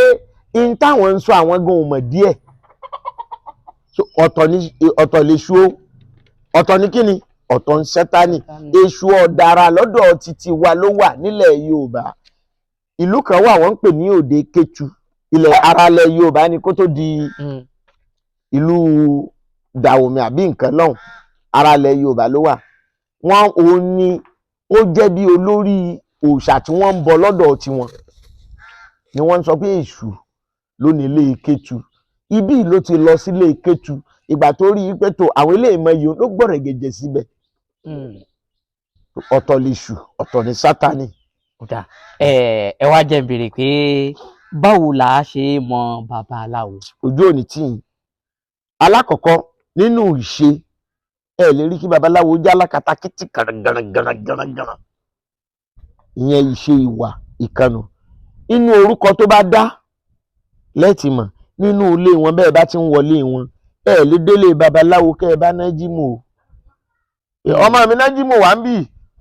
n táwọn ń sọ, àwọn gan ò mọ̀ díẹ̀. So, ọ̀tọ̀ ni, ọ̀tọ̀ lèṣù o, ọ̀tọ̀ ni kíni, ọ̀tọ̀ ń Sátánì. Èṣù ọ̀dàrà lọ́dọ̀ títí wa ló wà nílẹ̀ Yorùbá. Ìlú kan wà wọ́n ń pè ní Òde Kétu, ilẹ̀ aralẹ̀ Yorùbá ni kó tó di ìlú Dàwọ̀mí àbí nǹkan lọ́hùn. Aralẹ̀ Yorùbá ló wà. Wọ́n òun ni ó jẹ́ bí olórí òòṣà tí wọ́n ń bọ lọ́dọ̀ tiwọn ni wọ́n ń sọ pé èṣù ló ní ilé Kétu. Ibí ló ti lọ sílé Kétu. Ìgbà tó rí i pé tó àwọn ilé ìmọ̀ yìí ló gbọ́rọ̀ gẹ̀gẹ̀ síbẹ̀. Ọ̀tọ̀ lèṣù, ọ̀tọ̀ ní Sátánì. Ó dáa. Ẹ wá jẹ́ n béèrè pé báwo là á ṣe mọ babaláwo? Ojú òní tì yín. Alákọ̀ọ́kọ́ nínú ìṣe, ẹ lè rí kí babaláwo jẹ́ alákatakítí gàràngàràngàràngàrà. Ìyẹn ìṣe, ìwà ìkànnù. Inú orúkọ tó bá dá lẹ́ẹ̀tì mọ̀ nínú ilé wọn. Bẹ́ẹ̀ bá ti ń wọlé wọn, ẹ lè délé babaláwo kẹ́ ẹ bá Nájímù o. Ọmọ mi Nájímù wà ń bì,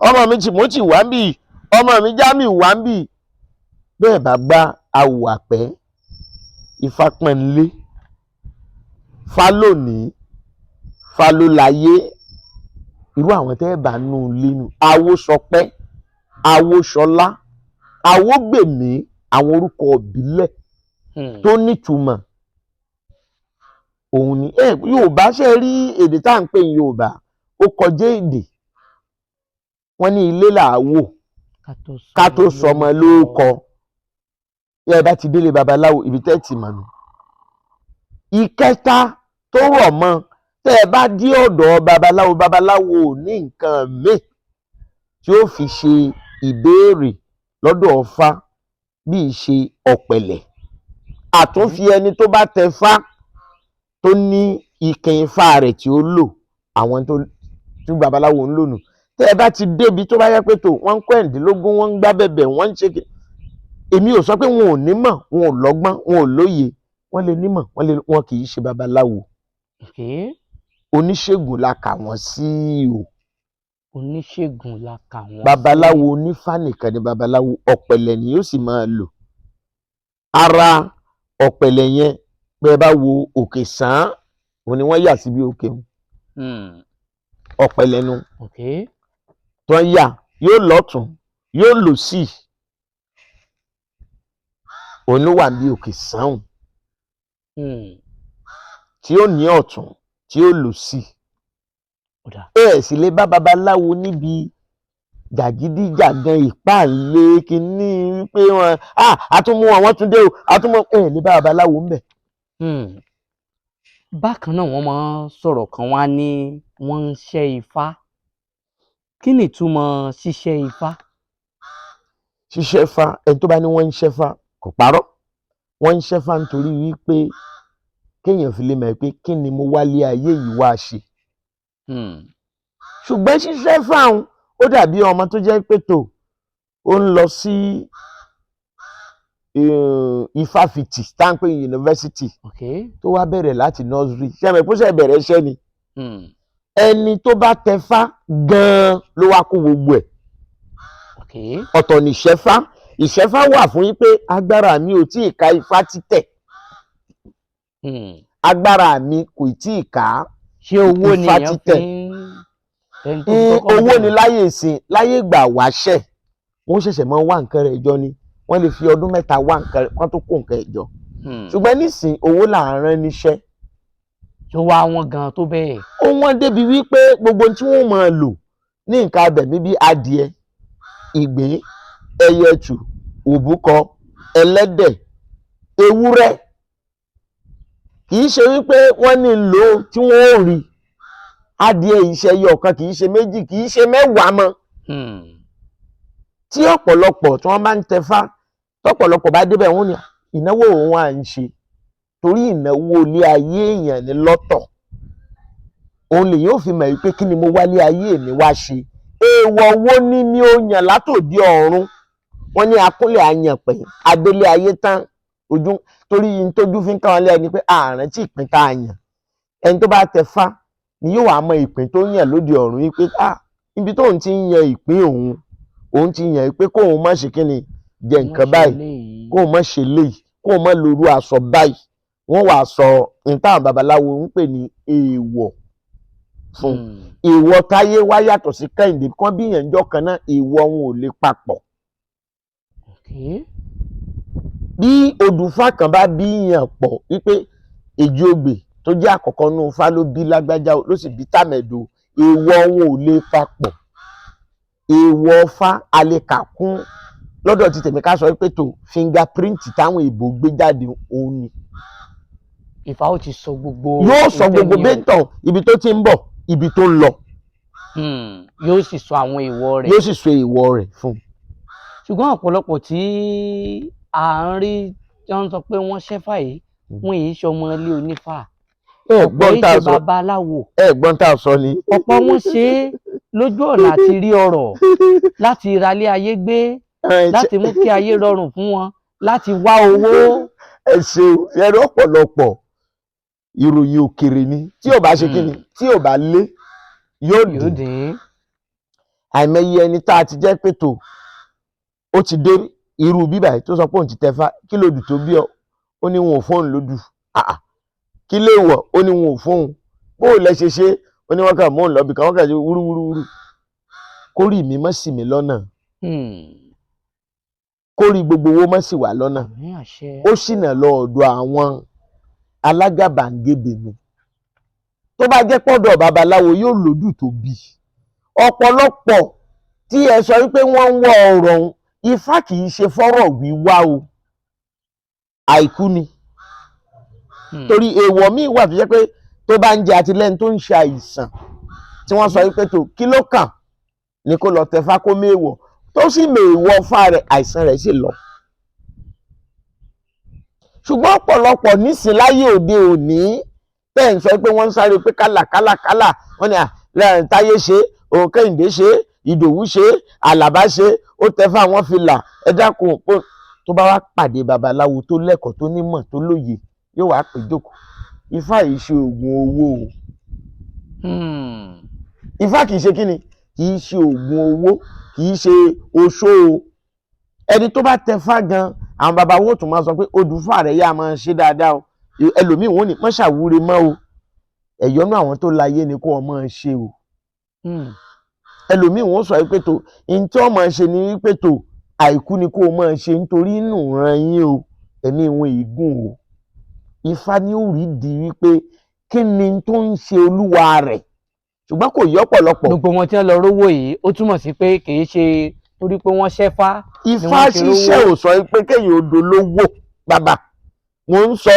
ọmọ mi Tìmọ́tì wà ń bì, ọmọ mi Jamiu wà ń bì. Bẹ́ẹ̀ bá gbá awò àpẹ́, Ifápẹ́nlé, Fálónìí, Fálóláyé, irú àwọn tẹ́ ẹ bá nù lẹ́nu, Awósọpẹ́, Awóṣọlá, Awógbèmí, àwọn orúkọ ìbílẹ̀ tó nítumọ̀ òun ni ẹ. Yorùbá ṣe rí èdè tá à ń pè ní Yorùbá, ó kọjá èdè. Wọ́n ní ilé là á wò ká tó sọmọ lórúkọ. Ẹ bá ti délé babaláwo, ibi tẹ́ ti mọ̀ nù. Ìkẹta tó rọ̀ mọ́, tẹ́ ẹ bá dé ọ̀dọ̀ babaláwo, babaláwo ò ní nǹkan míì tí ó fi ṣe ìbéèrè lọ́dọ̀ Ọfá bí í ṣe ọ̀pẹ̀lẹ̀. Àtúnfi ẹni tó bá tẹ fá, tó ní ìkìn ifá rẹ̀ tí ó lò, àwọn tó tí babaláwo ń lò nù. Tẹ́ ẹ bá ti débi tó bá yẹ pé tó wọ́n ń kọ́ ẹ̀ǹdínlógún, wọ́n ń gbá bẹ̀bẹ̀, wọ́n ń ṣe kí, èmi ò sọ pé wọn ò nímọ̀, wọn ò lọ́gbọ́n, wọn ò lóye. Wọ́n lè nímọ̀, wọ́n lè, wọn kì í ṣe babaláwo. Oníṣègùn la kà wọ́n sí o. Oníṣègùn la kà wọ́n sí. Babaláwo onífá nìkan ni babaláwo. Ọ̀pẹ̀lẹ̀ ni yóò sì máa lò. Ara ọ̀pẹ̀lẹ̀ yẹn, pé ẹ bá wo òkè sàn án, òun ni wọ́n yà síbi òkè òun. Ọ̀pẹ̀lẹ̀ nu tó ń yà, yóò lọ́tún, yóò lò sí, òun ló wà ní òkè sàn án, tí ó ní ọ̀tún, tí ó lò sí. Ó dáa. Ẹ sì lè bá babaláwo níbi jàgídíjàgan, ìpáǹle kínní wípé wọn àtúnmú wọn, wọ́n tún dé o, àtúnmú ẹ lè bá babaláwo ńbẹ. Bákan náà, wọ́n máa ń sọ̀rọ̀ kan, wá ní wọ́n ń ṣẹ́ ifá. Kí ni ìtumọ̀ ṣíṣẹ́ ifá? Ṣíṣẹ́ fá, ẹni tó bá ní wọ́n ń ṣẹ́fá kò parọ́. Wọ́n ń ṣẹ́fá nítorí wípé kéèyàn fi lè mọ̀ pé kí ni mo wálé ayé yìí wá ṣe. Ṣùgbọ́n ṣíṣẹ́ fáwọn, ó dàbí ọmọ tó jẹ́ pé tó ó ń lọ sí ifáfitì tá à ń pè ní yunifásitì, tó wá bẹ̀rẹ̀ láti nursery. Ṣé ẹ mọ̀ pé ó ṣe bẹ̀rẹ̀ iṣẹ́ ni? Ẹni tó bá tẹfá gan-an ló wá kó gbogbo ẹ̀. Ọ̀tọ̀ ní ìṣẹ́fá. Ìṣẹ́fá wà fún yín pé agbára mi ò tí ì ka ifá títẹ̀. Agbára mi kò tí ì ká Ṣé owó ni ifá èèyàn fi títẹ̀. ń ẹni tó kọ́kọ́ Owó ni bẹ̀rẹ̀? láyé ìsìn, láyé ìgbà wáṣẹ̀, wọ́n ṣẹ̀ṣẹ̀ máa ń wá nǹkan rẹ̀ jọ ni. Wọ́n lè fi ọdún 3 wá nǹkan rẹ̀ kán tó kó nǹkan ẹ̀ jọ. Ṣùgbọ́n nísìn, owó là ń rán níṣẹ́. Tó wá wọn gan tó bẹ́ẹ̀? Ó wọ́n débi wípé gbogbo ohun tí wọ́n máa lò ní nǹkan abẹ̀mí bíi adìẹ, ìgbín, ẹyẹ ẹtù, òbúkọ, ẹlẹ́dẹ̀, ewúrẹ́, kì í ṣe wípé wọ́n ní lò ó tí wọ́n ò rí. Adìẹ ìṣe ẹyọ kan, kì í ṣe 2, kì í ṣe 10 mọ́. Tí ọ̀pọ̀lọpọ̀ tí wọ́n bá ń tẹfá, tọ́pọ̀lọpọ̀ bá débẹ̀, wọ́n ní ìnáwó òun à ń ṣe, torí ìnáwó ilé ayé èèyàn ní lọ́tọ̀. Òun lè yóò fi mọ̀ wípé kí ni mo wálé ayé mi wá ṣe, èèwọ̀ wo ni mi ò yàn látòdì ọ̀run. Wọ́n ní akúnlẹ̀ àyànpẹ̀ adélé ayé tán ojú, torí yín tójú fi ń káwọn lẹ́yìn ni pé ààrùn tí ìpín tá a yàn. Ẹni tó bá tẹfá ni yóò wá mọ ìpín tó yàn lóde ọ̀run, wípé ah, ibi tóun ti ń yan ìpín òun, òun ti yàn pé kóun má ṣe kíni jẹ nǹkan báyìí, kóun má ṣe léyìí, kóun má lorú aṣọ báyìí. Wọ́n wàá sọ ní táwọn babaláwo ń pè ní èèwọ̀ fún èèwọ̀. Táyé wá yàtọ̀ sí Kẹ́hìndé kán bí ìyànjọ́ kan náà, èèwọ̀ wọn ò lè papọ̀. Bí odùfá kan bá bí yàn pọ̀, wípé Èjì Ogbè tó jẹ́ àkọ́kọ́ nínú Ifá ló bí lágbájá, ló sì bí tàmẹ̀dò, èèwọ̀ wọn ò lè papọ̀. Èèwọ̀ Ifá a lè kà kún lọ́dọ̀ ti tèmi, ká sọ pé tó fingerprint táwọn ìbò gbé jáde òun ni. Ifá ó ti sọ gbogbo Yóò sọ gbogbo ìtẹ́ni bẹ́ńtàn, ibi tó ti ń bọ̀, ibi tó ń lọ. Yóò sì sọ àwọn èèwọ̀ rẹ̀. Yóò sì sọ èèwọ̀ rẹ̀ fún un. Ṣùgbọ́n ọ̀pọ̀lọpọ̀ tí à ń rí tí wọ́n ń sọ pé wọ́n ṣẹ́fà yìí, wọ́n yìí ṣọmọ ilé onífà. Ẹ Ọ̀pọ̀ gbọ́n yìí tá ṣe a sọ. babaláwo. Ẹ gbọ́n tá a sọ ni. Ọ̀pọ̀ wọn ṣe é lójú ọ̀nà àti rí ọrọ̀, láti ralé ayé gbé, láti mú kí ayé rọrùn fún wọn, láti wá owó. Ẹ ṣeun. Ẹ rí ọ̀pọ̀lọpọ̀ ìròyìn òkèrè ni tí ò bá ṣe kí ni, tí ò bá lé yóò Yóò dín. dín. Àìmọye ẹni tá a ti jẹ́ pé tó ó ti dé irú bíbà yìí tó sọ pé òun ti tẹfá. Kí lòdù tó bí ọ? Ó ní wọn ò fóun lódù. Àà, kí lè wọ̀? Ó ní wọn ò fóun. Bó o lẹ ṣe ṣe? Ó ní wọn kàn mọ́ òun lọ́bì kan, wọ́n kàn ṣe wúrúwúrúwúrú. Kórì mi mọ́ sì mí lọ́nà. Kórì gbogbo owó mọ́ sì wà lọ́nà. Àmín, àṣẹ. Ó ṣìnà lọ ọ̀dọ̀ àwọn alágàbàǹgebè nu. Tó bá jẹ́ pọ́dọ̀ babaláwo, yóò lòdù tó bí. Ọ̀pọ̀lọpọ̀ tí ẹ sọ wípé wọ́n ń wọ ọ̀rọ̀ ọ̀hún, Ifá kì í ṣe fọ́rọ̀ wíwá o. Àìkú ni. Torí èèwọ̀ míì wà tó jẹ́ pé tó bá ń jẹ àtìlẹ́yìn tó ń ṣe àìsàn, tí wọ́n sọ wípé tó kí ló kàn ní kó lọ tẹfá kó méèwọ̀, tó sì méèwọ̀ fá rẹ̀, àìsàn rẹ̀ sì lọ. Ṣùgbọ́n ọ̀pọ̀lọpọ̀ nísìn láyé òde òní tẹ́ ń sọ pé wọ́n ń sáré pé kálà kálà kálà, wọ́n ní à Táyé ṣe, òun Kẹ́hìndé ṣe, Ìdòwú ṣe, Àlàbá ṣe, ó tẹfá wọn fi là. Ẹ dákun, tó bá wá pàdé babaláwo tó lẹ́kọ̀ọ́, tó nímọ̀, tó lóye, yóò wá pè jókòó. Ifá yìí ṣe oògùn owó o. Ifá kì í ṣe kíni, kì í ṣe oògùn owó, kì í ṣe oṣó o. Ẹni tó bá tẹfá gan, àwọn baba wo tún máa sọ pé odùfá rẹ̀ yá máa ṣe dáadáa o. Ẹlòmíì wọn ò ní mọ́ ṣàwúre mọ́ o, ẹ̀yọ́nú àwọn tó láyé ni kó o máa ṣe o. Ẹlòmíì wọn sọ pé tó ní tí wọ́n máa ṣe ni wípé tó àìkú ni kó o máa ṣe, nítorí inú ran yín o, ẹ̀mí wọn ìgùn o. Ifá ní ó rí di wípé kí ni tó ń ṣe olúwa rẹ̀, ṣùgbọ́n kò yí ọ̀pọ̀lọpọ̀. Gbogbo wọn tí wọ́n lọ rówó yìí, ó túmọ̀ sí pé kì í ṣe torí pé wọ́n ṣẹ́fá ni Ifá wọ́n ṣe rówó. ṣiṣẹ́ ò sọ pé kéèyàn odò lówó. Bàbá mo ń sọ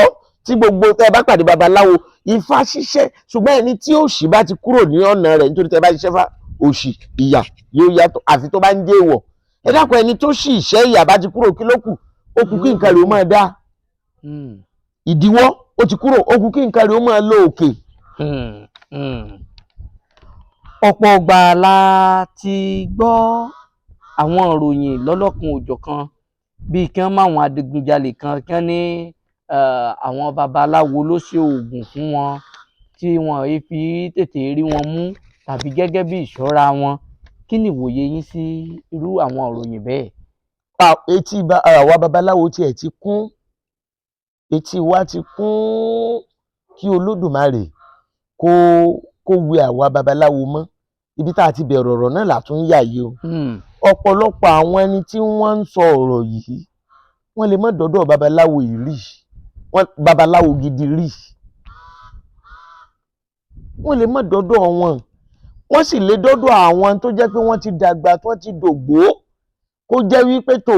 tí gbogbo tẹ́ ẹ bá pàdé babaláwo, Ifá ṣiṣẹ́, ṣùgbọ́n ẹni tí òṣì bá ti kúrò ní ọ̀nà rẹ̀, nítorí tẹ́ ẹ bá ṣiṣẹ́ fá, òṣì ìyà yóò yàtọ̀, àfi tó bá ń jẹ́ èèwọ̀. Ẹ dákun, ẹni tó ṣì ìṣẹ́ ìyà bá ti kúrò, kí ló kù? Ó kù kí nǹkan rẹ̀ ó máa dá. Ìdíwọ́ ó ti kúrò, ó kù kí nǹkan rẹ̀ ó máa lọ òkè. Ọ̀pọ̀ ọgbà la ti gbọ́ àwọn ìròyìn lọ́lọ́kan òjọ̀kan, bíi kí wọ́n máwọn adigunjalè kan, kí wọ́n ní àwọn babaláwo ló ṣe oògùn fún wọn tí wọn ò fi tètè rí wọn mú, tàbí gẹ́gẹ́ bí ìṣọ́ra wọn. Kí ni ìwòye yín sí irú àwọn ìròyìn bẹ́ẹ̀? Etí àwa babaláwo tiẹ̀ ti kún, etí wa ti kún. Kí Olódùmarè kó wẹ àwa babaláwo mọ́. Ibi tá a ti bẹ̀rẹ̀ ọ̀rọ̀ náà là tún yà yìí o. Ọ̀pọ̀lọpọ̀ àwọn ẹni tí wọ́n ń sọ ọ̀rọ̀ yìí, wọ́n lè má dọ́dọ̀ babaláwo yìí rí, wọ́n babaláwo gidi rí, wọ́n lè má dọ́dọ̀ wọn. Wọ́n sì lè dọ́dọ̀ àwọn tó jẹ́ pé wọ́n ti dàgbà, tí wọ́n ti dògbó, kó jẹ́ wípé tó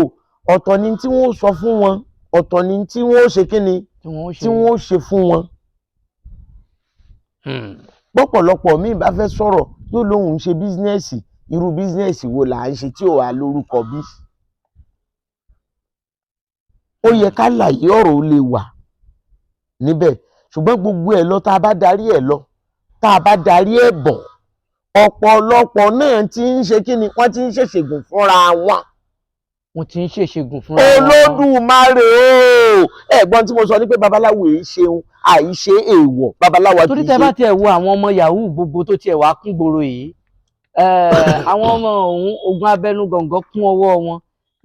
ọ̀tọ̀ ni tí wọ́n sọ fún wọn, ọ̀tọ̀ ni tí wọ́n ṣe kí ni tí wọ́n ó ṣe. Tí wọ́n ṣe fún wọn. Pọ̀pọ̀lọpọ̀ míì bá fẹ́ sọ̀rọ̀, yóò lóun ń ṣe business. Irú business wo là ń ṣe tí ò wá lórúkọ bí? Ó yẹ ká láyé ọ̀rọ̀ ó lè wà níbẹ̀, ṣùgbọ́n gbogbo ẹ̀ lọ, tá a bá darí ẹ̀ lọ, tá a bá darí ẹ̀ bọ̀, ọ̀pọ̀lọpọ̀ náà ti ń ṣe kí ni, wọ́n ti ń ṣèṣègùn fúnra wọn. Wọ́n ti ń ṣèṣègùn fúnra wọn. Olódùmarè o! Ẹ̀gbọ́n tí mo sọ ni pé babaláwo èyí ṣeun àìṣe èèwọ̀ babaláwo kì Torí í tẹ ṣe. bá tiẹ̀ wo àwọn ọmọ yahoo gbogbo tó tiẹ̀ wá kún gbòòrò yìí, àwọn ọmọ ọ̀hún, ogun abẹ́nú gọ̀ǹgọ̀ kún ọwọ́ wọn.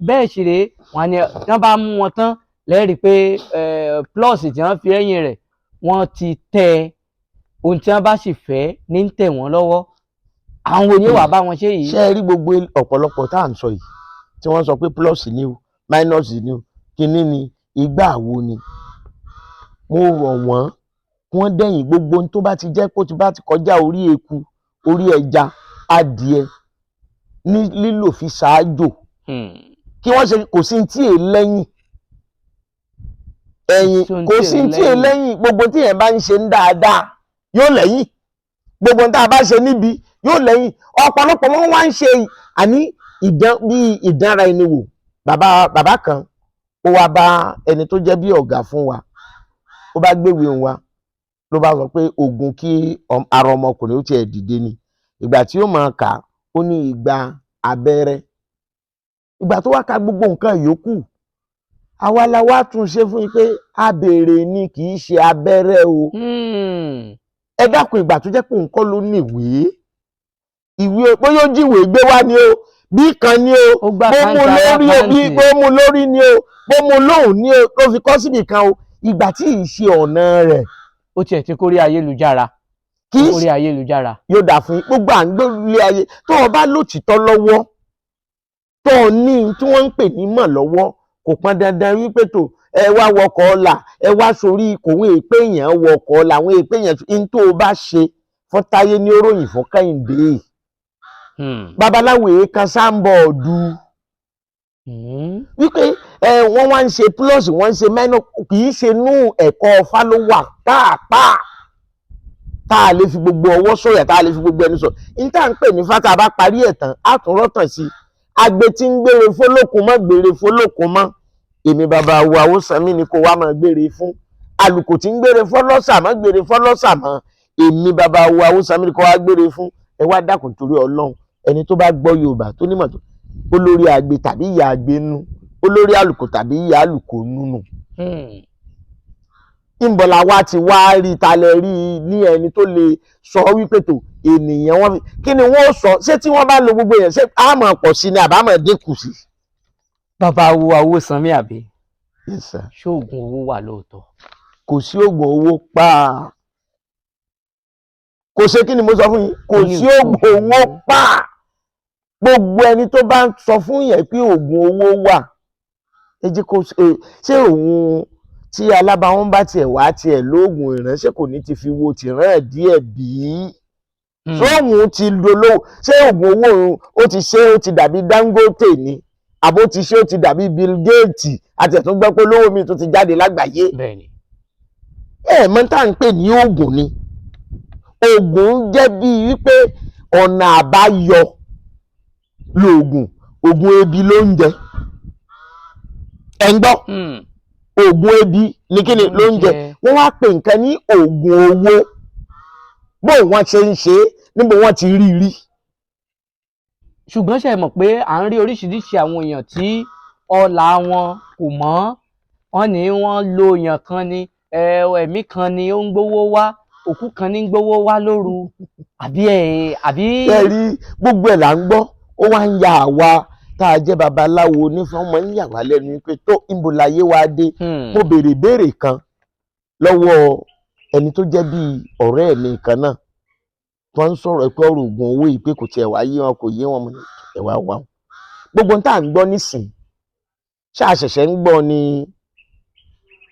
Bẹ́ẹ̀ sì rèé, wọn ni tí wọ́n bá mú wọn tán lẹ́rìí pé plus tí wọ́n fi ẹ̀yìn rẹ̀, wọ́n ti tẹ ohun tí wọ́n bá sì fẹ́ ní ń tẹ̀ wọ́n lọ́wọ́. Àwọn wo ni ó wà bá wọn ṣe yìí? Ṣé ẹ rí gbogbo ọ̀pọ̀lọpọ̀ tá à ń sọ yìí, tí wọ́n sọ pé plus ni o, minus ni o, kinní ni, ìgbà wo ni, mo rọ̀ wọ́n kí wọ́n dẹ̀yìn gbogbo ohun tó bá ti jẹ́ kó ti bá ti kọjá orí eku, orí ẹja, adìẹ ní lílò fi ṣáájò, kí wọ́n ṣe kò sí tí è lẹ́yìn ẹ̀yìn. Sí ohun Kò tí sí è tí è lẹ́yìn. lẹ́yìn. Gbogbo tí yẹn bá ń ṣe ń dáadáa yóò lẹ́yìn, gbogbo tá a bá ṣe níbi yóò lẹ́yìn. Ọ̀pọ̀lọpọ̀ wọn wá ń ṣe àní ìdán bíi ìdánra ẹni wò. Bàbá bàbá kan, ó wá bá ẹni tó jẹ́ bí ọ̀gá fún wa, ó bá gbéwèé òun wá, ló bá sọ pé oògùn kí ara ọmọkùnrin ó tiẹ̀ dìde ni. Ìgbà tí ó máa kà á, ó ní igba abẹ́rẹ́. Ìgbà tó wá ka gbogbo nǹkan yòókù, àwa la wá tún ṣe fún yín pé abèrè ni, kì í ṣe abẹ́rẹ́ o. Ẹ dákun, ìgbà tó jẹ́ pé òun kọ́ ló ní ìwé ìwé, bóyá ó jíwèé gbé wá ni o, bí kan ni o, Ó gbà bó mú káńtà lórí o, bí alákáǹtì. bó mú lórí ni o, bó mú lóhùn ni o, ló fi kọ́ síbì kan o, ìgbà tí ì ṣe ọ̀nà rẹ̀. Ó tiẹ̀ ti kórí ayélujára. Kì í Orí ayélujára. Yóò dà fún yín. Gbogbo à ń gbé ilé ayé, tó o bá lòtítọ́ lọ́wọ́, tó o ní n tí wọ́n ń pè ní mọ̀ lọ́wọ́, kò pọn dandan wípé tó ẹ wá wọkọ̀ ọ̀la, ẹ wá sórí kòun èpè èèyàn wọkọ̀ ọ̀la, àwọn èpè èèyàn n tó o bá ṣe fún Táyé ní oróyìn fún Kẹ́hìndé. Babaláwo èèkan sáńbọ̀ọ̀dù wípé Ẹ wọ́n wá ń ṣe plus, wọ́n ń ṣe minus, kì í ṣe nú ẹ̀kọ́ Ifá ló wà pàápàá tá a lè fi gbogbo ọwọ́ sọ̀yà, tá a lè fi gbogbo ẹnu sọ. Ní tá à ń pè ní Ifá, tá a bá parí ẹ̀ tán, á tún rọ́tàn sí i. Agbe tí ń gbére fólókun mọ́, gbére fólókun mọ́, èmi bàbá wo Àwòsànmí ni kó wá máa gbére fún. Àlùkò tí ń gbére fọlọ́sà mọ́, gbére fọlọ́sà mọ́, èmi bàbá wo Àwòsànmí ni kó wá gbére fún. Ẹ wá dákun torí Ọlọ́run, ẹni tó bá gbọ́ Yorùbá tó nímọ̀ tó olórí agbe tàbí ìyá agbe nú, olórí àlùkò tàbí ìyá àlùkò nínú. Ìbọ̀là wa ti wá rí talẹ̀ rí ní ẹni tó lè sọ wípé tó ènìyàn wọn kí ni wọ́n sọ? Ṣé tí wọ́n bá lo gbogbo èèyàn, ṣé á máa pọ̀ sí ni àbá máa dínkù sí? Bàbá wo Àwòsànmí àbí? Yes, sir. Ṣóògùn owó wà lóòótọ́? Kò sí oògùn owó pa. Kò ṣe, kí ni mo sọ fún yín? Kò sí oògùn owó pa. Gbogbo ẹni tó bá ń sọ fún yẹn pé oògùn owó wà, ẹ jẹ́ kó ṣé òun tí alábàáwọn bá tiẹ̀ wá tiẹ̀ lóògùn ìránṣẹ́, kò ní ti fi wo tìrán ẹ̀ díẹ̀ bí? Sóògùn ti dolówó? Ṣé oògùn owó òun ó ti ṣe, ó ti dàbí Dangote ni, àbó ti ṣe, ó ti dàbí Bill Gates? Àti ẹ̀tún gbọ́ pé olówó mi tó ti jáde lágbàáyé. Ẹ mọ̀ tá à ń pè ní oògùn ni, oògùn jẹ́ bíi wípé ọ̀nà àbáyọ lóògùn. Oògùn ebi ló ń jẹ, ẹ̀ ń gbọ́? Oògùn ebi ní kíni ló ń jẹ. Wọ́n wá pè nǹkan ní oògùn owó, bó wọ́n ṣe ń ṣe é, níbo wọ́n ti rí rí? Ṣùgbọ́n ṣe mọ̀ pé à ń rí oríṣiríṣi àwọn èèyàn tí ọlà wọn kò mọ́, wọ́n ní wọ́n lo èèyàn kan ni, ẹ̀mí kan ni ó ń gbówó wá, òkú kan ní ń gbówó wá lóru, àbí ẹ àbí. Ẹ rí, gbogbo ẹ̀ là ń gbọ́. Ó wá ń ya àwa tá a jẹ́ babaláwo onífá, ọmọ ń yà wá lẹ́nu pé tó níbo láyé wá dé. Mo béèrè ìbéèrè kan lọ́wọ́ ẹni tó jẹ́ bíi ọ̀rẹ́ mi kan náà tó ń sọ̀rọ̀ pé ọ̀rọ̀ oògùn owó yìí, pé kò tiẹ̀ wá yé wọn, kò yé wọn. Mo ní ẹ̀ wá wá gbogbo ohun tá à ń gbọ́ nísìn, ṣáà ṣẹ̀ṣẹ̀ ń gbọ́ ni?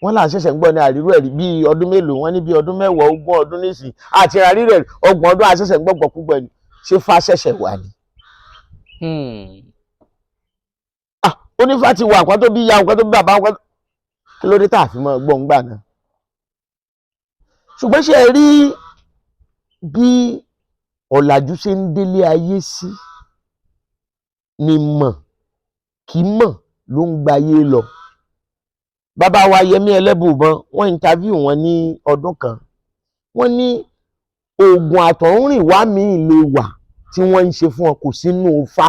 Wọ́n là ń ṣẹ̀ṣẹ̀ ń gbọ́ ní àríró ẹ̀rí bíi ọdún mélòó? Wọ́n ní bíi ọdún 10, 20 ọdún nísìn àti àríró ẹ̀rí, 30 ọdún àṣẹ̀ṣẹ̀ ń gbọ́gbọ́ púpọ̀ ẹni. Ṣé fá ṣẹ̀ṣẹ̀ wà ní? Ah, onífá ti wà nǹkan tó bí ya, nǹkan tó bí bàbá, nǹkan kí ló dé tá a fi mọ́ gbọ́ ń gbà náà? Ṣùgbọ́n ṣe rí bí ọ̀làjú ṣe ń délé ayé sí ni mọ̀ kí mọ̀ ló ń gbayé lọ. Bàbá wa Yẹmí Ẹlẹ́bùúbọn, wọ́n interview wọn ní ọdún kan, wọ́n ní oògùn àtọ̀húnrìnwá míì lè wà tí wọ́n ń ṣe fún wọn, kò sínú Ifá.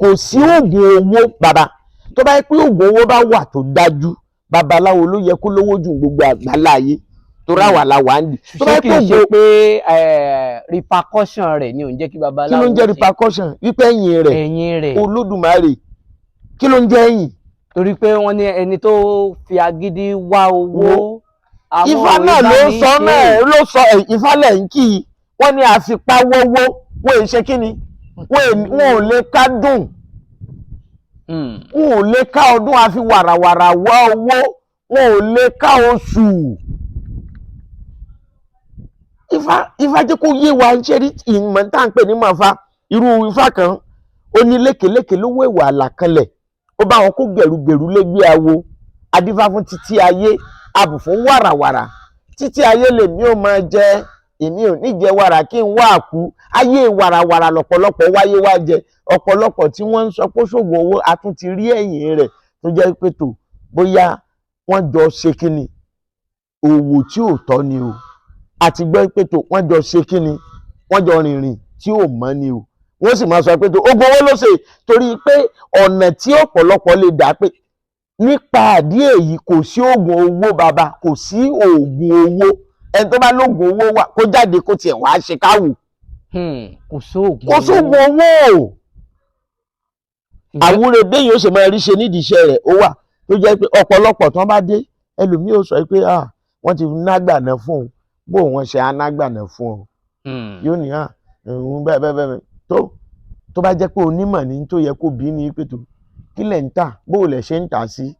Kò sí oògùn owó, bàbá. Tó bá yẹ pé oògùn owó bá wà tó dájú, babaláwo ló yẹ kó lówó jù gbogbo àgbáláyé, torí àwa la wà ń di. Tó bá Ṣé yẹ kì pé í ṣe oògùn pé repercussion rẹ̀ ni ò ń jẹ́ kí Kí babaláwo ló ń jẹ́ ṣe? Repercussion, wípé ẹ̀yìn rẹ̀? Ẹ̀yìn rẹ̀. Olódùmarè, kí ló ń jẹ́ ẹ̀yìn? Torí pé wọ́n ní ẹni tó fi agídí wá owó, àwọn Ifá òwe náà bá ló ní sọ ṣe. Náà ló sọ ẹ̀, Ifá lẹ̀ ń kí i. Wọ́n ní àfipá wọ́wọ́, wọ́n è ṣe kí ni, wọ́n ò lè ká dùn, wọn ò lè ká ọdún. Àfi wàràwàrà wá owó, wọn ò lè ká oṣù. Ifá jẹ́ kó yé wa. Ṣe rí ìmọ̀ tá à ń pè ní mọ̀fá? Irú Ifá kan, ó ní lékeléke lówó ìwà àlàkalẹ̀, ó bá wọn kó gẹ̀rúgẹ̀rú légbé awo, adífá fún títí ayé, abù fún wàràwàrà. Títí ayé lèmi ò máa jẹ, èmi ò ní jẹ wàrà kí n wá àkú. Ayé wàràwàrà lọ́pọ̀lọpọ̀ wáyé wá jẹ. Ọ̀pọ̀lọpọ̀ tí wọ́n ń sọ pé ṣògùn owó, a tún ti rí ẹ̀yìn rẹ̀ tó jẹ́ pé tó bóyá wọ́n jọ ṣe kíni, òwò tí ò tọ́ ni o. Àti gbọ́ pé tó wọ́n jọ ṣe kíni, wọ́n jọ rìnrìn tí ò mọ́ ni o. Wọ́n sì máa sọ pé tó ogun owó ló ṣe, torí pé ọ̀nà tí ọ̀pọ̀lọpọ̀ lè dà pé nípa àdí èyí, kò sí oògùn owó, bàbá, kò sí oògùn owó. Ẹni tó bá lóògùn owó wà, kó jáde, kó tiẹ̀ wá ṣe káwò. Kò sóògùn. Kò sóògùn owó. Àwúre béèyàn ó ṣe máa rí ṣe nídìí iṣẹ́ rẹ̀, ó wà tó jẹ́ pé ọ̀pọ̀lọpọ̀ tán bá dé, ẹlòmíì ó sọ pé ah, wọ́n ti nágbàná fún òun. Bó wọ́n ṣe anágbàná fún ọ? Yóò ní à òun bẹ́ẹ̀ bẹ́ẹ̀ bẹ́ẹ̀. Tó bá jẹ́ pé onímọ̀ ní tó yẹ kó bí ní pé tó kí lẹ̀ ń tà, bó lẹ̀ ṣe ń tà sí.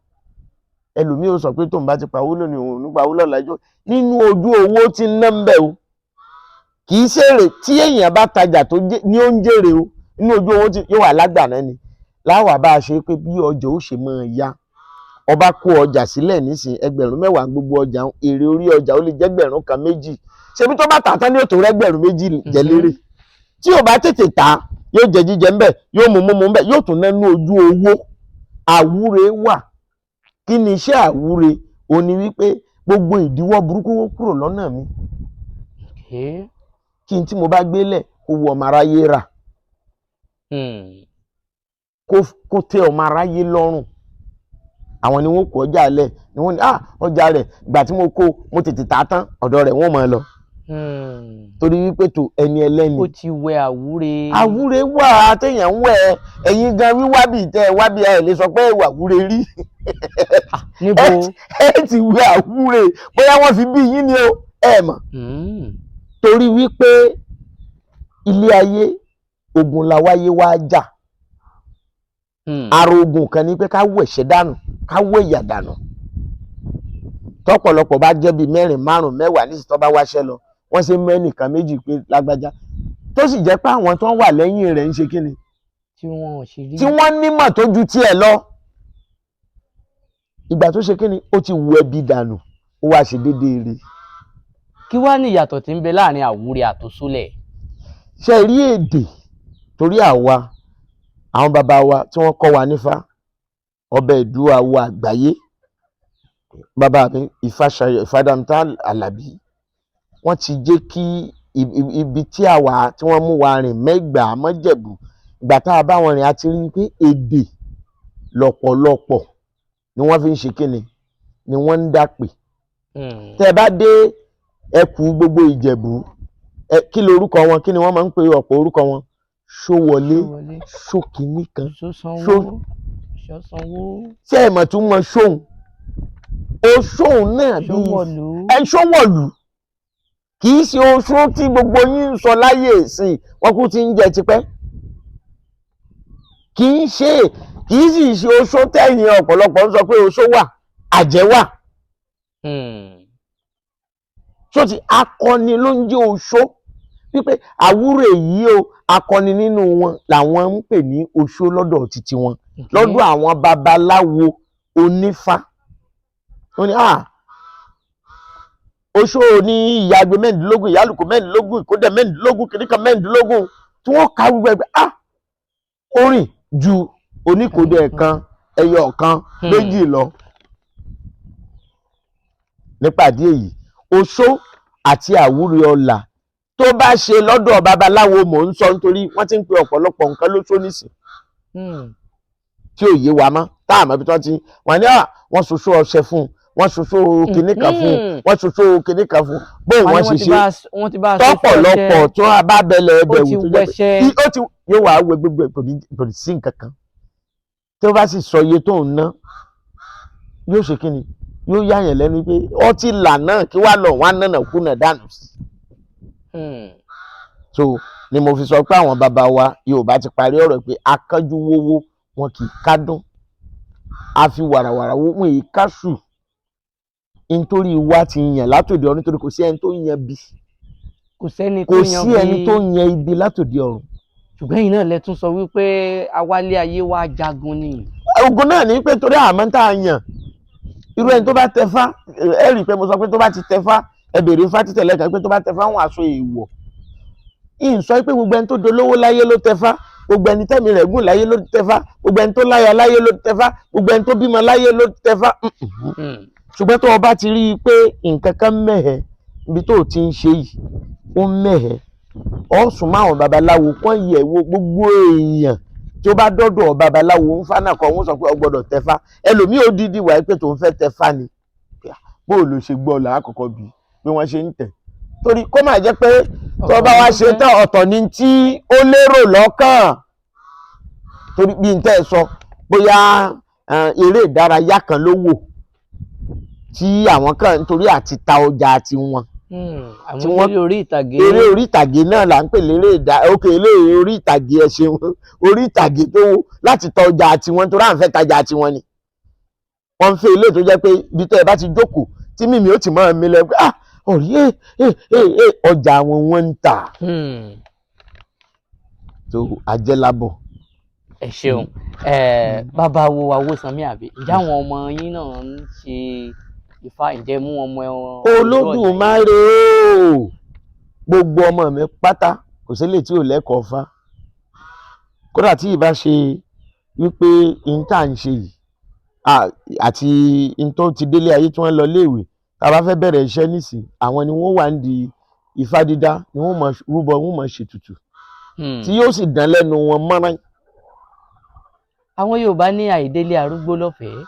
Ẹlòmíì ó sọ pé tóun bá ti pawó lónìí, òun ò ní pawó lọ́la. Ẹjọ́ nínú ojú owó tí ń ná ń bẹ̀ o, kì í ṣèrè tí èèyàn bá tajà tó ní ó ń jèrè o. Nínú ojú owó tí yóò wà lágbàná ni láwà bá a ṣe pé bí ọjà ó ṣe máa yá. Ọba kó ọjà sílẹ̀ nísìn, 10,000 gbogbo ọjà, èrè orí ọjà ó lè jẹ́ 1,000, 2. Ṣebí tó bá tà tán ní òtò rẹ́gbẹ̀rún 2 jẹ lérè. Tí ò bá tètè tà, yóò jẹ jíjẹ ńbẹ̀, yóò mú múmu ńbẹ̀, yóò tún nánú ojú owó. Àwúre wà. Kí ni iṣẹ́ àwúre? Ó ní wípé gbogbo ìdíwọ́ burúkú kó kúrò lọ́nà mi, kí n tí mo bá gbélẹ̀ kó wu ọmọ aráyé rà, kó tẹ́ ọmọ aráyé lọ́rùn. Àwọn ni wọ́n kó ọjà lẹ̀, ni wọ́n ní, "Ah, ọjà rẹ̀, ìgbà tí mo kó, mo tètè tà á tán." Ọ̀dọ̀ rẹ̀ wọ́n máa lọ, torí wípé tó ẹni ẹlẹ́ni. Ó ti wẹ àwúre. Àwúre wà téèyàn ń wẹ̀. Ẹ̀yin gan wíwá bíi tẹ́ ẹ wá bí ẹ lè sọ pé ẹ wà àwúre rí. Níbo? Ẹ ti wẹ àwúre, bóyá wọ́n fi bí yín ni o, ẹ mọ̀, torí wípé ilé ayé, ogun la wáyé wá jà. Ara ogun kan ní pé ká wẹ̀ṣẹ̀ dànù, ká wẹ̀ ìyà dànù. Tọ́pọ̀lọpọ̀ bá jẹ́ bíi mẹ́rin, márùn, 10 nísìsiyìí, tó bá wáṣẹ́ lọ, wọ́n ṣe mẹ́nìkan méjì pé lágbájá, tó sì jẹ́ pé àwọn tó ń wà lẹ́yìn rẹ̀ ń ṣe kíni, tí wọn ò ṣe rí. Tí wọ́n nímọ̀ tó ju tiẹ̀ lọ. Ìgbà tó ṣe kíni, ó ti wù ẹbí dànù, ó wá ṣe déédéé rẹ̀. Kí wàá ní ìyàtọ̀ tí ń bẹ láàrin àwúre àtòsólẹ̀? Ṣe rí èdè, torí àwa àwọn bàbá wa tí wọ́n kọ́ wa nífá, ọbẹ̀ ìdú awo àgbáyé, bàbá mi Ifáṣayọ̀ Ìfádàmítà Àlàbí, wọ́n ti jẹ́ kí ibi tí àwa tí wọ́n mú wa rìn mẹ́gbàá mọ́jẹ̀bù. Ìgbà tá a bá wọn rìn, a ti rí i pé èdè lọ́pọ̀lọpọ̀ ni wọ́n fi ń ṣe kíni, ni wọ́n ń dàpè. Tẹ́ ẹ bá dé ẹkù gbogbo Ìjẹ̀bú ẹ, kí lorúkọ wọn? Kí ni wọ́n máa ń pe ọ̀pọ̀ orúkọ wọn? Ṣówọlé, ṣókìní kan. Ṣósanwó, ṣósanwó. Ṣé ẹ mọ̀ tún mọ ṣóhun o, ṣóhun náà bíi Ṣówọ̀lú. Ẹ ṣówọ̀lú kì í ṣe oṣó tí gbogbo yín ń sọ láyé ìsìn, wọn kú ti ń jẹ tipẹ́. Kì í ṣe, kì í sì ṣe oṣó tẹ̀yìn ọ̀pọ̀lọpọ̀ ń sọ pé oṣó wà, àjẹ́ wà. Ṣó ti akọni ló ń jẹ́ oṣó, wípé àwúrò èyí o, akọni nínú wọn làwọn ń pè ní oṣó lọ́dọ̀ títí wọn, lọ́dọ̀ àwọn babaláwo onífá. Wọ́n ní, "Ah, oṣó ní ìyàgbé 16, ìyálùkù 16, ìkódẹ 16, kìnnìkan 16," tí wọ́n ka gbogbo ẹgbẹ́, ah, orin ju oníkódẹ kan, ẹyọ kan, méjì lọ. Nípàdé èyí, oṣó àti àwúre ọlà tó bá ṣe lọ́dọ̀ babaláwo mò ń sọ, nítorí wọ́n ti ń pe ọ̀pọ̀lọpọ̀ nǹkan lóṣó nísìn tí ò yé wa mọ́, tá àmọ́ ibi tí wọ́n ti wọ́n ní, à, wọ́n ṣoṣo ọṣẹ fún un, wọ́n ṣoṣo kinní kan fún un, wọ́n ṣoṣo kinní kan fún un, bóun wọ́n ṣe ṣe Wọ́n ti bá a ṣe tọ́pọ̀lọpọ̀ tí wọ́n bá bẹ̀lẹ̀ ẹbẹ̀ ó ti wò tó jẹ́ pé wẹṣẹ́. Ó ti yóò wá wẹ gbogbo ẹ̀, kò ní sí nǹkan kan. Tí ó bá sì sọ iye tó ń ná, yóò ṣe kíni, yóò yáyàn lẹ́nu pé ọtí là náà kí wàá lọ wọn á nànà kùnà dànù sí. So ni mo fi sọ pé àwọn bàbá wa Yorùbá ti parí ọ̀rọ̀ pé akánjú wówó wọn kì í kádùn, a fi wàràwàrà wó wọn èyí kásù, nítorí wa ti yàn látòdì ọ̀run, nítorí kò sí ẹni tó yan bí. Kò sẹ́ni tó Kò yan sí ẹni tó yan ibi látòdì ọ̀run. Ṣùgbọ́n ẹ̀yin náà lẹ tún sọ wípé awálé ayé wa jagun ni. Ogun náà ní pé torí àmọ́ tá a yàn, irú ẹni tó bá tẹfá, ẹ rí i pé mo sọ pé tó bá ti tẹfá, ẹ béèrè ifá títẹ̀lẹ́ kan pé tó bá tẹfá, wọn aṣọ èèwọ̀. Ìyìn sọ pé gbogbo ẹni tó dolówó láyé ló tẹfá, gbogbo ẹni tẹ́mi rẹ̀ gùn láyé ló tẹfá, gbogbo ẹni tó láya láyé ló tẹfá, gbogbo ẹni tó bímọ láyé ló tẹfá. Ṣùgbọ́n tó o bá ti rí i pé nǹkan kan mẹ́hẹ̀ ibi tó o ti ń ṣe yìí, ó mẹ́hẹ̀, ọ̀ sùn mọ́ àwọn babaláwo kán yẹ̀ wò. Gbogbo èèyàn tí ó bá dọ́dọ̀ babaláwo ń fánà kan, wọ́n sọ pé o gbọ́dọ̀ tẹfá. Ẹlòmíì ó dídì wáyé pé tòun fẹ́ tẹfá ni. Bó o lò ṣe gbọ́ là á kọ́kọ́ bí bí wọ́n ṣe ń tẹ̀, torí kó má jẹ́ pé tó bá wá ṣe tán, ọ̀tọ̀ ni tí ó lérò lọ́kàn. Torí bí n tẹ́ ẹ sọ, bóyá eré ìdárayá kan ló wò tí àwọn kan nítorí àti ta ọjà tiwọn. Àwọn Tí wọ́n eré orí ìtàgé. Eré orí ìtàgé náà là ń pè léré ìdá. Ok, eré orí ìtàgé, ẹ ṣeun. Orí ìtàgé tó láti ta ọjà tiwọn, torí à ń fẹ́ tajà tiwọn ni wọ́n ń fẹ́. Ilé tó jẹ́ pé ibi tẹ́ ẹ bá ti jókòó tí mímí ó ti máa mi lẹ pé, ah, ọ̀rí ẹ ẹ ẹ ẹ, ọjà àwọn wọn ń tà. Tó ajẹ́lábọ̀. Ẹ ṣeun. Bàbá wo Awósanmí, àbí ǹjẹ́ àwọn ọmọ yín náà ń ṣe Ifá? Ǹjẹ́ mú ọmọ Olódùmarè o, gbogbo ọmọ mi pátá, kò sí lè tí ò lẹ́kọ̀ọ́ fá. Kódà tí ìbá ṣe wípé n tá à ń ṣe yìí àti n tó ti délé ayé tí wọ́n lọ léèwé, tá a bá fẹ́ bẹ̀rẹ̀ iṣẹ́ nísìn, àwọn ni wọ́n wà ń di ifá dídá, ni wọ́n máa rúbọ, wọ́n máa ṣètùtù tí yóò sì dán lẹ́nu wọn mọ́rán. Àwọn Yorùbá ní àìdélé arúgbó lọ́fẹ̀ẹ́.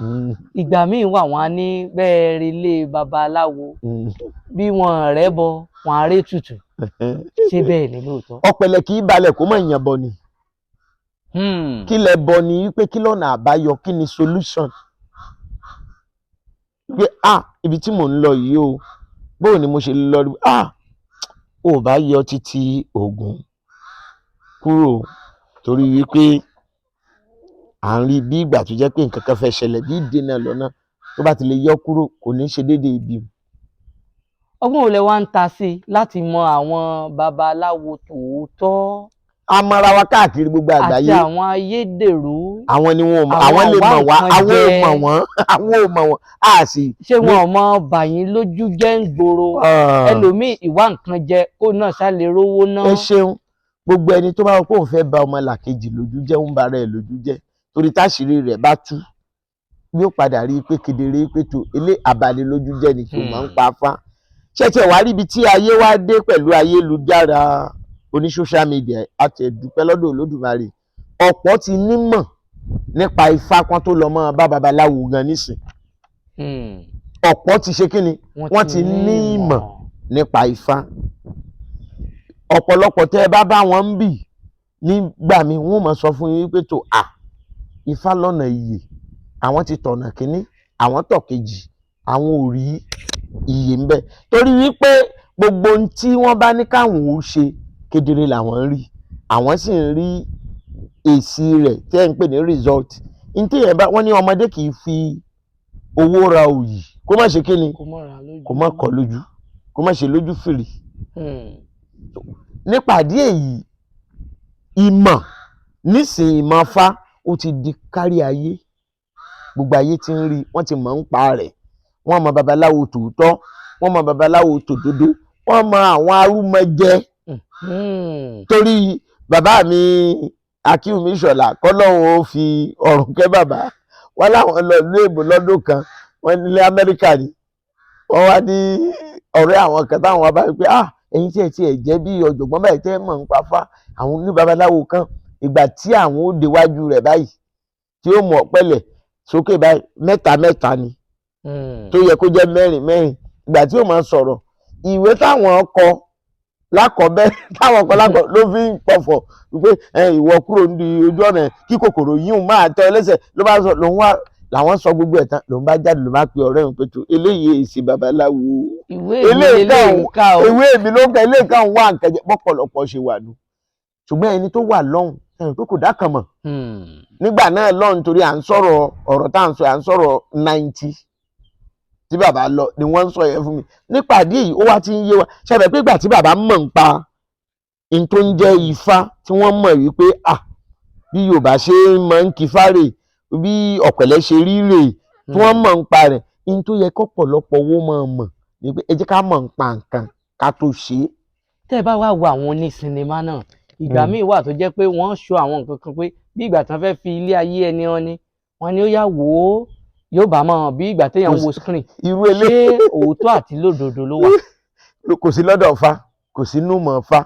Ìgbà míì wà, wọ́n á ní bẹ́ẹ̀ relé babaláwo, bí wọ́n rẹ́ bọ, wọ́n á ré tutù. Ṣé bẹ́ẹ̀ ni lóòótọ́? Ọ̀pẹ̀lẹ̀ kì í balẹ̀ kó mọ̀ yàn bọ̀ ni. Kí lẹ bọ ni wípé kí lọ́nà àbáyọ, kí ni solution, pé ah, ibi tí mò ń lọ yìí o, bóò ni mo ṣe lọ rí? Ah, ò bá yọ títí Ògún kúrò, torí wípé à ń rí bí ìgbà tó jẹ́ pé nǹkan kan fẹ́ ṣẹlẹ̀, bí ìdènà lọ́nà, tó bá ti lè yọ kúrò, kò ní ṣe déédéé ibi. Ọgbọ́n wo lẹ wá ń ta sí i láti mọ àwọn babaláwo tòótọ́ A mọra wa káàkiri gbogbo àti àgbáyé. àwọn ayédèrú? Àwọn ni wọn ò mọ̀. Àwọn Àwọn lè wá mọ̀ wá. nǹkan Àwọn ò jẹ. mọ̀ wọ́n, àwọn ò mọ̀ wọ́n, a sì. Ṣé wọn ò mọ bàyín lójú jẹ́ ń gbòòrò? Ẹlòmíì, ìwà nǹkan jẹ kó náà ṣá lè rówó ná. Ẹ ṣeun. Gbogbo ẹni tó bá wọ pé òun fẹ́ ba ọmọ làkejì lójú jẹ́, ń bara ẹ̀ lójú jẹ́, torí táṣìírí rẹ̀ bá tú, yóò padà rí i pé kedere pé tó ilé abalẹ̀ jẹ́ ni kò máa ń pa afá. Ṣẹ̀ṣẹ̀ wá ríbi tí ayé wá dé pẹ̀lú ayélujára oní social media, àti ẹ̀dúpẹ́ lọ́dọ̀ Olódùmarè, ọ̀pọ̀ ti nímọ̀ nípa ifá kan tó lọ mọ́ bá babaláwo gan nísìn. Ọ̀pọ̀ ti ṣe kíni, wọ́n ti ní ìmọ̀ nípa ifá. Ọ̀pọ̀lọpọ̀ tẹ́ ẹ bá bá wọn ń bì nígbà míì, wọ́n máa sọ fún yín pé tó à ifá lọ́nà ìyè, àwọn ti tọ̀nà kínní, àwọn tọ̀ kejì, àwọn ò rí ìyè ń bẹ, torí wípé gbogbo ohun tí wọ́n bá ní káwọn ò ṣe, kedere làwọn ń rí, àwọn sì ń rí èsì rẹ̀ tí ẹ̀ ń pè ní result. Ní tí ẹ̀ bá wọ́n ní ọmọdé kì í fi owó ra òyì kó má ṣe kíni, kó mọ́ra lójú. Kó má kọ́ lójú, kó má ṣe lójú fìrì. Nípàdé èyí, ìmọ̀ nísìnyí, ìmọ̀ fá, ó ti di kárí ayé. Gbogbo ayé ti ń rí, wọ́n ti mọ̀ ń pa rẹ̀. Wọ́n mọ babaláwo tòótọ́, wọ́n mọ babaláwo tòdodo, wọ́n mọ àwọn arúmọjẹ. Torí bàbá mi Akínwùmí Ìṣọ̀lá, kọ́lọ́hún ó fi ọ̀rùn kẹ́ bàbá, wọ́n láwọn lọ ìlú èbó lọ́dún kan, wọ́n nílé Amẹ́ríkà ni. Wọ́n wá ní ọ̀rẹ́ àwọn kan táwọn wá bá wí pé ah, ẹ̀yin tí ẹ̀ tí ẹ̀ jẹ́ bí ọ̀jọ̀gbọ́n báyìí tẹ́ mọ̀ ń pa fá, àwọn ní babaláwo kan, ìgbà tí àwọn ó déwájú rẹ̀ báyìí, tí ó mú ọ̀pẹ̀lẹ̀ sókè báyìí, mẹ́ta mẹ́ta ni, tó yẹ kó jẹ́ mẹ́rin mẹ́rin. Ìgbà tí ó máa sọ̀rọ̀, ìwé táwọn kọ lákọ̀ọ́bẹ̀, táwọn kọ lákọ̀ ló fi ń pọ̀fọ̀ wípé ẹ ìwọ kúrò ní ojú ọ̀nà kí kòkòrò yìí ń máa tọ́ ẹlẹ́sẹ̀ ló bá sọ. Lòun wá làwọn sọ gbogbo ẹ̀ tán, lòun bá jáde, lòun bá pe ọ̀rẹ́ òun pé tó eléyìí èsì babaláwo. Ìwé mi eléyìí lélẹ́yìí ń ká o. Ìwé mi ló ń ka eléyìí, kan wá nǹkan jẹ pọ̀pọ̀lọpọ̀ ṣe wà nù. Ṣùgbọ́n ẹni tó wà lọ́hùn ẹ̀rù pé kò dá kan mọ̀ nígbà náà lọ́hùn, torí à ń sọ̀rọ̀, ọ̀rọ̀ tá à ń sọ, à ń sọ̀rọ̀ 90 tí bàbá lọ ni wọ́n ń sọ yẹn fún mi. Nípàdé yìí, ó wá ti ń yé wa ṣẹbẹ̀ pé ìgbà tí bàbá mọ̀ ń pa n tó ń jẹ́ ifá, tí wọ́n mọ̀ wípé à bí Yorùbá ṣe máa ń kí fárè, bí ọ̀pẹ̀lẹ̀ ṣe rí rè, tí wọ́n mọ̀ ń pa rẹ̀, n tó yẹ kọ́pọ̀lọpọ̀ owó máa mọ̀ ni pé ẹ jẹ́ ká mọ̀ ń pa nǹkan ká tó ṣe é. Tẹ́ ẹ bá wá wo àwọn oní sinimá náà, ìgbà míì wà tó jẹ́ pé wọ́n ṣọ àwọn nǹkan kan pé bí ìgbà tí wọ́n fẹ́ fi ilé ayé ẹni wọn ni wọ́n ní ó yá wò ó, yóò bá mọ̀ bí ìgbà téèyàn ń wo screen. Irú Ṣé eléyìí òótọ́ àti lódodo ló wà? Kò sí lọ́dọ̀ fa, kò sí nú mọ̀ fa.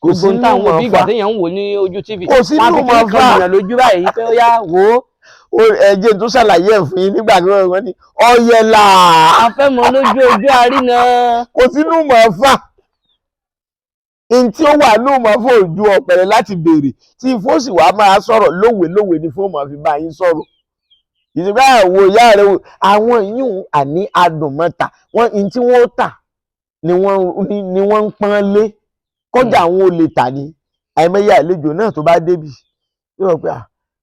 Kò sí Gbogbo nú táwọn mọ̀ bí ìgbà fa. téèyàn ń wò ní ojú TV, Kò sí wọ́n á nú fi mọ̀ kíní kan fa. lùyàn lójú báyìí pé ó yá wò ó. Ẹ jẹ́ tó ṣàlàyé ẹ̀ fún yín. Nígbà tí wọ́n ní ọ̀yẹ̀là, Afẹ́mọ́ lójú ojú àrínà. Kò sínú mọ̀ fà. N tí ó wà ní mọ̀ fún ojú ọ̀pẹ̀rẹ̀ láti béèrè tí ifó sì wá máa sọ̀rọ̀ lówe lówe ni fún mọ̀ fi bá yín sọ̀rọ̀. Ìsìnkú àwọ̀ ìyá rẹ̀ wò, àwọn yìí àní adùnmọ́ta wọ́n, n tí wọ́n tà ni wọ́n ń pọ́n lé kọjá, àwọn olè tà ní. Àìmọye àlejò náà tó bá débi yóò rò pé à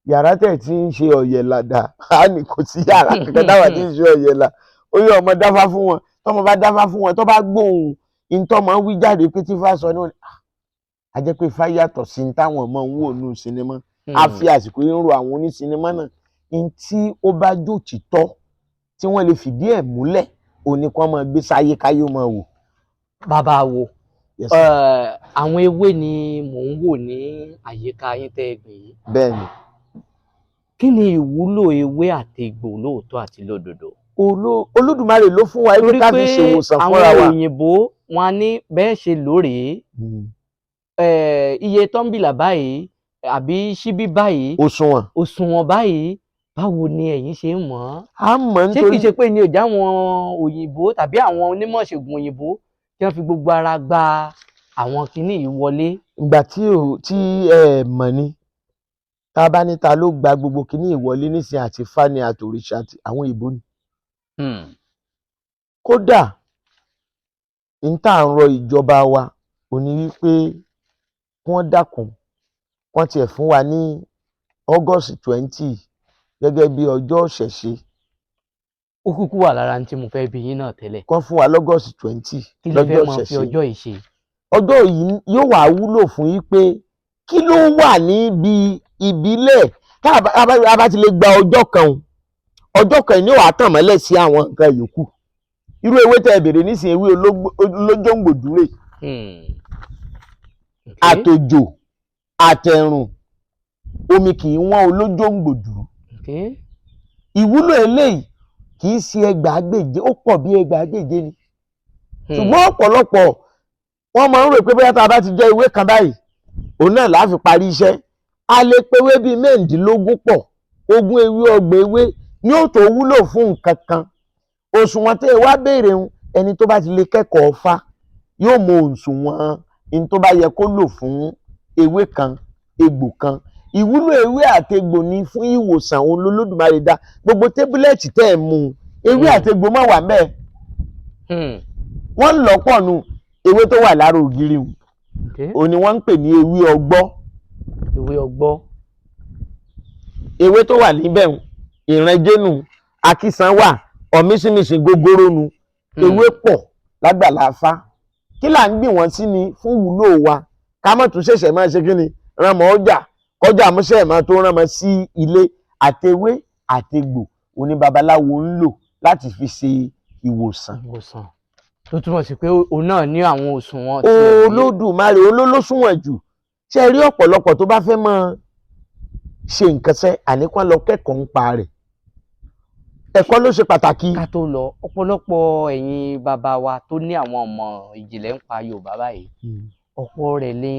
yàrá tẹ̀ tí ń ṣe ọ̀yẹ̀là dà á ní kò sí yàrá kankan táwa tí ń ṣe ọ̀yẹ̀là. Ó yẹ ọmọ dáfá fún wọn, tọmọ bá dáfá fún wọn, tó bá gbóhùn ìtọ́mọ wí jáde pé tí fá sọ ní wọn ni, "Ah, A jẹ́ pé Ifá yàtọ̀ sí ní táwọn ọmọ ń wò nù sinimá. A fi àsìkò yìí ń ro àwọn onísinimá náà ní tí ó bá jòtítọ́ tí wọ́n lè fìdí ẹ̀ múlẹ̀, òun ni kí wọ́n máa gbé sáyé káyé ó máa wò. Bàbá wo, Yes, sir. àwọn ewé ni mò ń wò ní àyíká yín tẹ́ ẹ gbìn yìí. Bẹ́ẹ̀ ni. Kí ni ìwúlò ewé àti egbò lóòótọ́ àti lódodo? Olódùmarè ló fún wa Torí pé ká fi pé ṣèwòsàn àwọn fúnra wa. òyìnbó wọn á ní bẹ́ẹ̀ ṣe lórèé, iye tọ́ḿbìlà báyìí àbí ṣíbí báyìí, Òṣùwọ̀n. Òṣùwọ̀n báyìí. Báwo ni ẹ̀yin ṣe ń mọ̀ ọ́? A mọ̀ Ṣé kìí nítorí ṣe pé ní ò já àwọn òyìnbó tàbí àwọn onímọ̀ ṣègùn òyìnbó tí wọ́n fi gbogbo ara gba àwọn kinní yìí wọlé? Ìgbà tí ò tí ẹ mọ̀ ni, tá a bá ní ta ló gba gbogbo kinní ìwọlé nísìnyí, àti fani àtòrìṣà àti àwọn ìbò ni. Kódà n tá à ń rọ ìjọba wa ò ní wípé kí wọ́n dákun, wọ́n tiẹ̀ fún wa ní August 20 gẹ́gẹ́ bí ọjọ́ ìṣẹ̀ṣe. Ó kúkú wà lára ní tí mo fẹ́ bi yín náà tẹ́lẹ̀. Kán fún wa l'August 20 Kí lẹ fẹ́ lọ́jọ́ máa fi ìṣẹ̀ṣe. ọjọ́ yìí ṣe? Ọjọ́ yìí yóò wá wúlò fún yín pé kí ló wà níbi ìbílẹ̀ tá a bá ti lè gba ọjọ́ kan o, ọjọ́ kan yìí ni wàá tàn mọ́lẹ̀ sí àwọn nǹkan yòókù. Irú ewé tẹ́ ẹ bèrè nísìnyí, ewé olójóǹgbòdúrè, àtòjò àtẹ̀rùn, omi kì í wọ́n olójóǹgbòdú. Ìwúlò eléyìí kì í ṣe ẹgbàágbèje, ó pọ̀ bí ẹgbàágbèje ni. Ṣùgbọ́n ọ̀pọ̀lọpọ̀ wọ́n máa ń rò pé bóyá tá a bá ti jẹ ewé kan báyìí, òun náà láà fi parí iṣẹ́. A lè pe ewé bíi 16 pọ̀, 20 ewé, 30 ewé ní ó tó wúlò fún nǹkan kan. Òṣùwọ̀n tẹ́ ẹ wá béèrè ń, ẹni tó bá ti lè kẹ́kọ̀ọ́ Ifá yóò mọ òṣùwọ̀n ní tó bá yẹ kó lò fún ewé kan, egbò kan. Ìwúlò ewé àtegbò ni fún ìwòsàn. Òun lolódùmarè dá gbogbo tablet tẹ́ ẹ̀ mú un, ewé àtegbò má wà mẹ́ẹ̀. Wọ́n ń lọ pọ̀ nu ewé tó wà lára ògiri hùn, òun ni wọ́n ń pè ní ewé ọgbọ́. Ewé ọgbọ́. Ewé tó wà níbẹ̀ hùn, ìrànjẹ́nu akísan wà, ọ̀mísìmísì gógóró nu. Ewé pọ̀ lágbàlá Ifá. Kí là ń gbìn wọ́n sí ni fún wúlò wa, ká má tún ṣẹ̀ṣẹ̀ máa ṣe kí ni ránmọ́ ọjà kọjá àmúṣe máa tó ránmọ́ sí ilé. Àtewé àtegbò òní babaláwo ń lò láti fi ṣe ìwòsàn. Ìwòsàn tó túmọ̀ sí pé òun náà ní àwọn òṣùwọ̀n tiẹ̀. Olódùmarè olólóṣùwọ̀n jù. Ṣe rí ọ̀pọ̀lọpọ̀ tó bá fẹ́ máa ṣe nǹkan sẹ́, àníkàn lọ kẹ́kọ̀ọ́ ń pa rẹ̀, ẹ̀kọ́ ló ṣe pàtàkì. Ká tó lọ, ọ̀pọ̀lọpọ̀ ẹ̀yin bàbá wa tó ní àwọn ọmọ ìjìnlẹ̀ ń pa Yorùbá báyìí, ọ̀pọ̀ rẹ̀ ni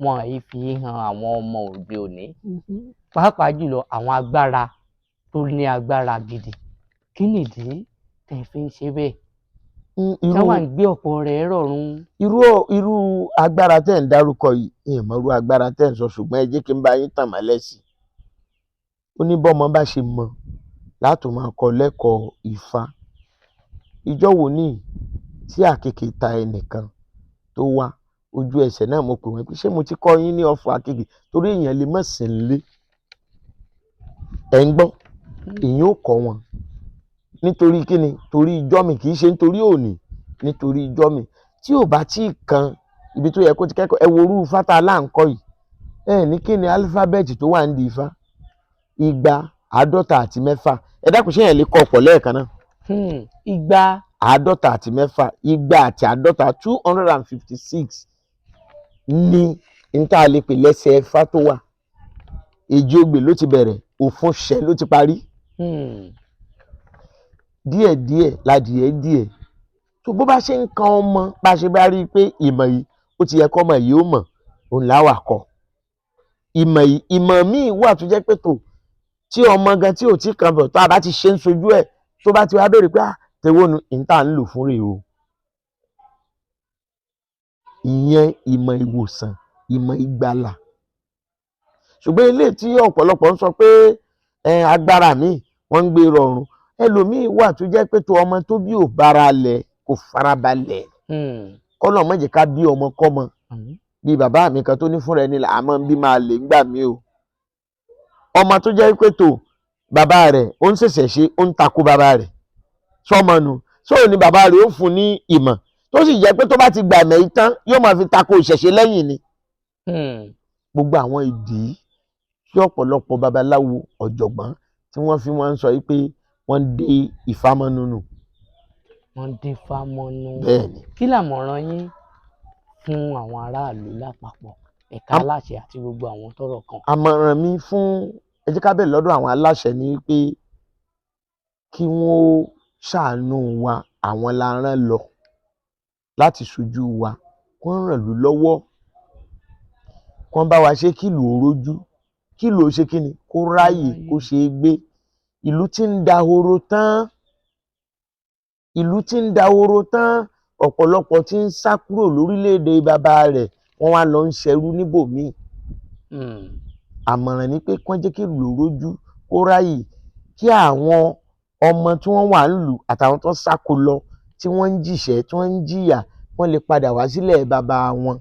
wọn yìí fi hàn àwọn ọmọ òde òní, pàápàá jùlọ àwọn agbára tó ní agbára gidi. Kí nìdí tẹ́ fi ń ṣe bẹ́ẹ̀? Táwa ń gbé ọ̀pọ̀ rẹ̀ rọ̀rùn. Irú agbára tẹ́ ń dárúkọ yìí, ìmọ̀ irú agbára tẹ́ ń sọ, ṣùgbọ́n ẹ jẹ́ kí n bá yín tàn mọ́lẹ̀ sí i. Ó ní bọ́mọ bá ṣe mọ látò máa kọ́ lẹ́kọ̀ọ́ Ifá. Ìjọ wo ní tí àkekèé ta ẹnìkan tó wá, ojú ẹsẹ̀ náà mo pè wọ́n pé ṣé mo ti kọ́ yín ní ọ̀fọ̀ àkekèé? Torí èèyàn lè má sí nílé, ẹ̀ ń gbọ́, èèyàn ò kọ́ wọn nítorí kíni? Torí ijọ́ mi, kì í ṣe nítorí òní, nítorí ijọ́ mi tí ò bá tí ì kan ibi tó yẹ kó ti kẹ́kọ̀ọ́. Ẹ wo irú Ifá tá a là ń kọ́ yìí, ẹ ní kí ni alifábẹ́ẹ̀tì tó wà ń di Ifá? 256. Ẹ dákun, ṣé yẹn lè kọ́ ọ̀pọ̀ lẹ́ẹ̀kan náà? Igba. 56, 250, 256 ní n tá a lè pè lẹ́sẹ̀ Ifá tó wà. Èjì ogbè ló ti bẹ̀rẹ̀, òfun ṣẹ́ ló ti parí. Díẹ̀díẹ̀ ládìẹ díẹ̀ tó bó bá ṣe ń kan ọmọ, bá ṣe bá rí i pé ìmọ̀ yìí ó ti yẹ kọ́ ọmọ yìí ó mọ̀, òun láwà kọ́ ìmọ̀ yìí. Ìmọ̀ míì wà tó jẹ́ pé tó tí ọmọ gan tí ò tí kan bọ̀, tó a bá ti ṣe ń sojú ẹ̀, tó bá ti wá béèrè pé ah, tèwo nu ìta ń lò fún rèé o. Ìyẹn ìmọ̀ ìwòsàn, ìmọ̀ ìgbàlà. Ṣùgbọ́n ilé tí ọ̀pọ̀lọpọ̀ ń sọ pé agbára mi wọ́n ń gbé rọrùn, ẹlòmíín wà tó jẹ́ pé tó ọmọ tó bí ò bára lẹ̀, kò farabalẹ̀. Kọ́nà má jẹ́ ká bí ọmọ kọ́mọ bí bàbá mi kan tó ní fúnra ẹni là á máa ń bí máa lè ń gbà mí o. Ọmọ tó jẹ́ pé tó bàbá rẹ̀ ó ń ṣẹ̀ṣẹ̀ ṣe, ó ń takò bàbá rẹ̀ sọmọ nu sóò ní bàbá rẹ̀ ó fún ní ìmọ̀ tó sì jẹ́ pé tó bá ti gbà mẹ́ tán, yóò máa fi takò ìṣẹ̀ṣe lẹ́yìn ni. Gbogbo àwọn ìdí tí ọ̀pọ̀lọpọ̀ babaláwo ọ̀jọ̀gbọ́n tí wọ́n fi wọ́n ń sọ pé wọ́n dé Ifá mọ́nú nù. Wọ́n dín fámọ́nú. Bẹ́ẹ̀ ni. Kí làmọ̀ràn yín fún àwọn aráàlú lápapọ̀, ẹ̀ka aláṣẹ àti gbogbo àwọn tọ́rọ̀ kàn? Àmọ̀ràn mi fún, ẹ jẹ́ ká bẹ̀rẹ̀ lọ́dọ̀ àwọn aláṣẹ, ni pé kí wọ́n ó ṣàánú wa. Àwọn la rán lọ láti ṣojú wa, kí wọ́n ràn lú lọ́wọ́, kí wọ́n bá wa ṣe kílùú ó rójú, kílùú ó ṣe kíni, kó ráàyè, kó ṣe é gbé. Ìlú tí ń dahoro tán, ìlú tí ń dahoro tán, ọ̀pọ̀lọpọ̀ tí ń sá kúrò lórílẹ̀‐èdè bàbá rẹ̀, wọ́n wá lọ ń ṣẹrú níbòmíì. Àmọ̀ràn ni pé kán jẹ́ kí ìlú ó rójú, kó ráàyè, kí àwọn ọmọ tí wọ́n wà nílùú àtàwọn tó ń sáko lọ, tí wọ́n ń jìṣẹ́, tí wọ́n ń jìyà, wọ́n lè padà wá sílẹ̀ bàbá wọn.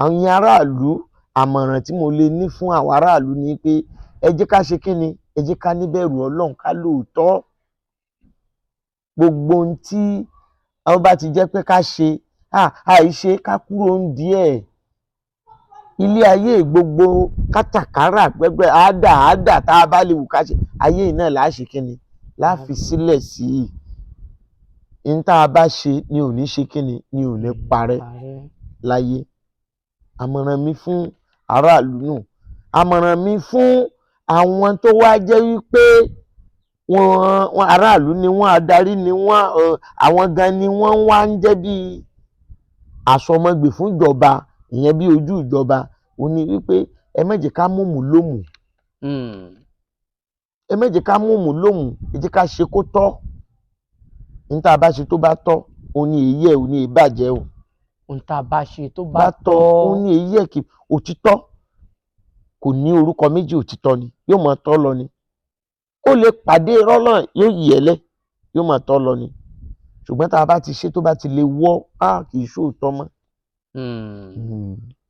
Àwọn aráàlú, àmọ̀ràn tí mo lè ní fún àwọn aráàlú ni pé ẹ jẹ́ ká ṣe kí ni, ẹ jẹ́ ká níbẹ̀rù Ọlọ́run, ká lóòótọ́. Gbogbo ohun tí wọ́n bá ti jẹ́ pé ká ṣe, àìṣe, ká kúrò ń díẹ̀. Ilé ayé gbogbo kátàkárà gbẹgbẹ àádà àádà tá a bá lè wù ká ṣe ayé yìí náà là á ṣe kí ni, là á fi sílẹ̀ sí i. N tá a bá ṣe ni ò ní ṣe kí ni, ni ò ní parẹ́ láyé. Àmọ̀ràn mi fún aráàlú nù. Àmọ̀ràn mi fún àwọn tó wá jẹ́ wípé wọ́n aráàlú ni wọ́n, adarí ni wọ́n, àwọn gan ni wọ́n wá ń jẹ́ bí àsọmọgbè fún ìjọba, ìyẹn bí ojú ìjọba, ó ní wípé ẹ má jẹ́ ká múmú lómù. Ẹ má jẹ́ ká múmú lómù, ẹ jẹ́ ká ṣe kó tọ́. Ní tá a bá ṣe tó bá tọ́, òun ni èyí ẹ̀ ò ní ìbàjẹ́ o. Ohun tá a bá ṣe tó bá tọ́, òun ni èyí ẹ̀ kì. Òtítọ́ kò ní orúkọ méjì, òtítọ́ ni yóò máa tọ́ lọ ni. Ó lè pàdé irọ́ náà, yóò yí ẹlẹ́, yóò máa tọ́ lọ ni. Ṣùgbọ́n tá a bá ti ṣe tó bá ti lè wọ́, á kì í ṣòótọ́ mọ́.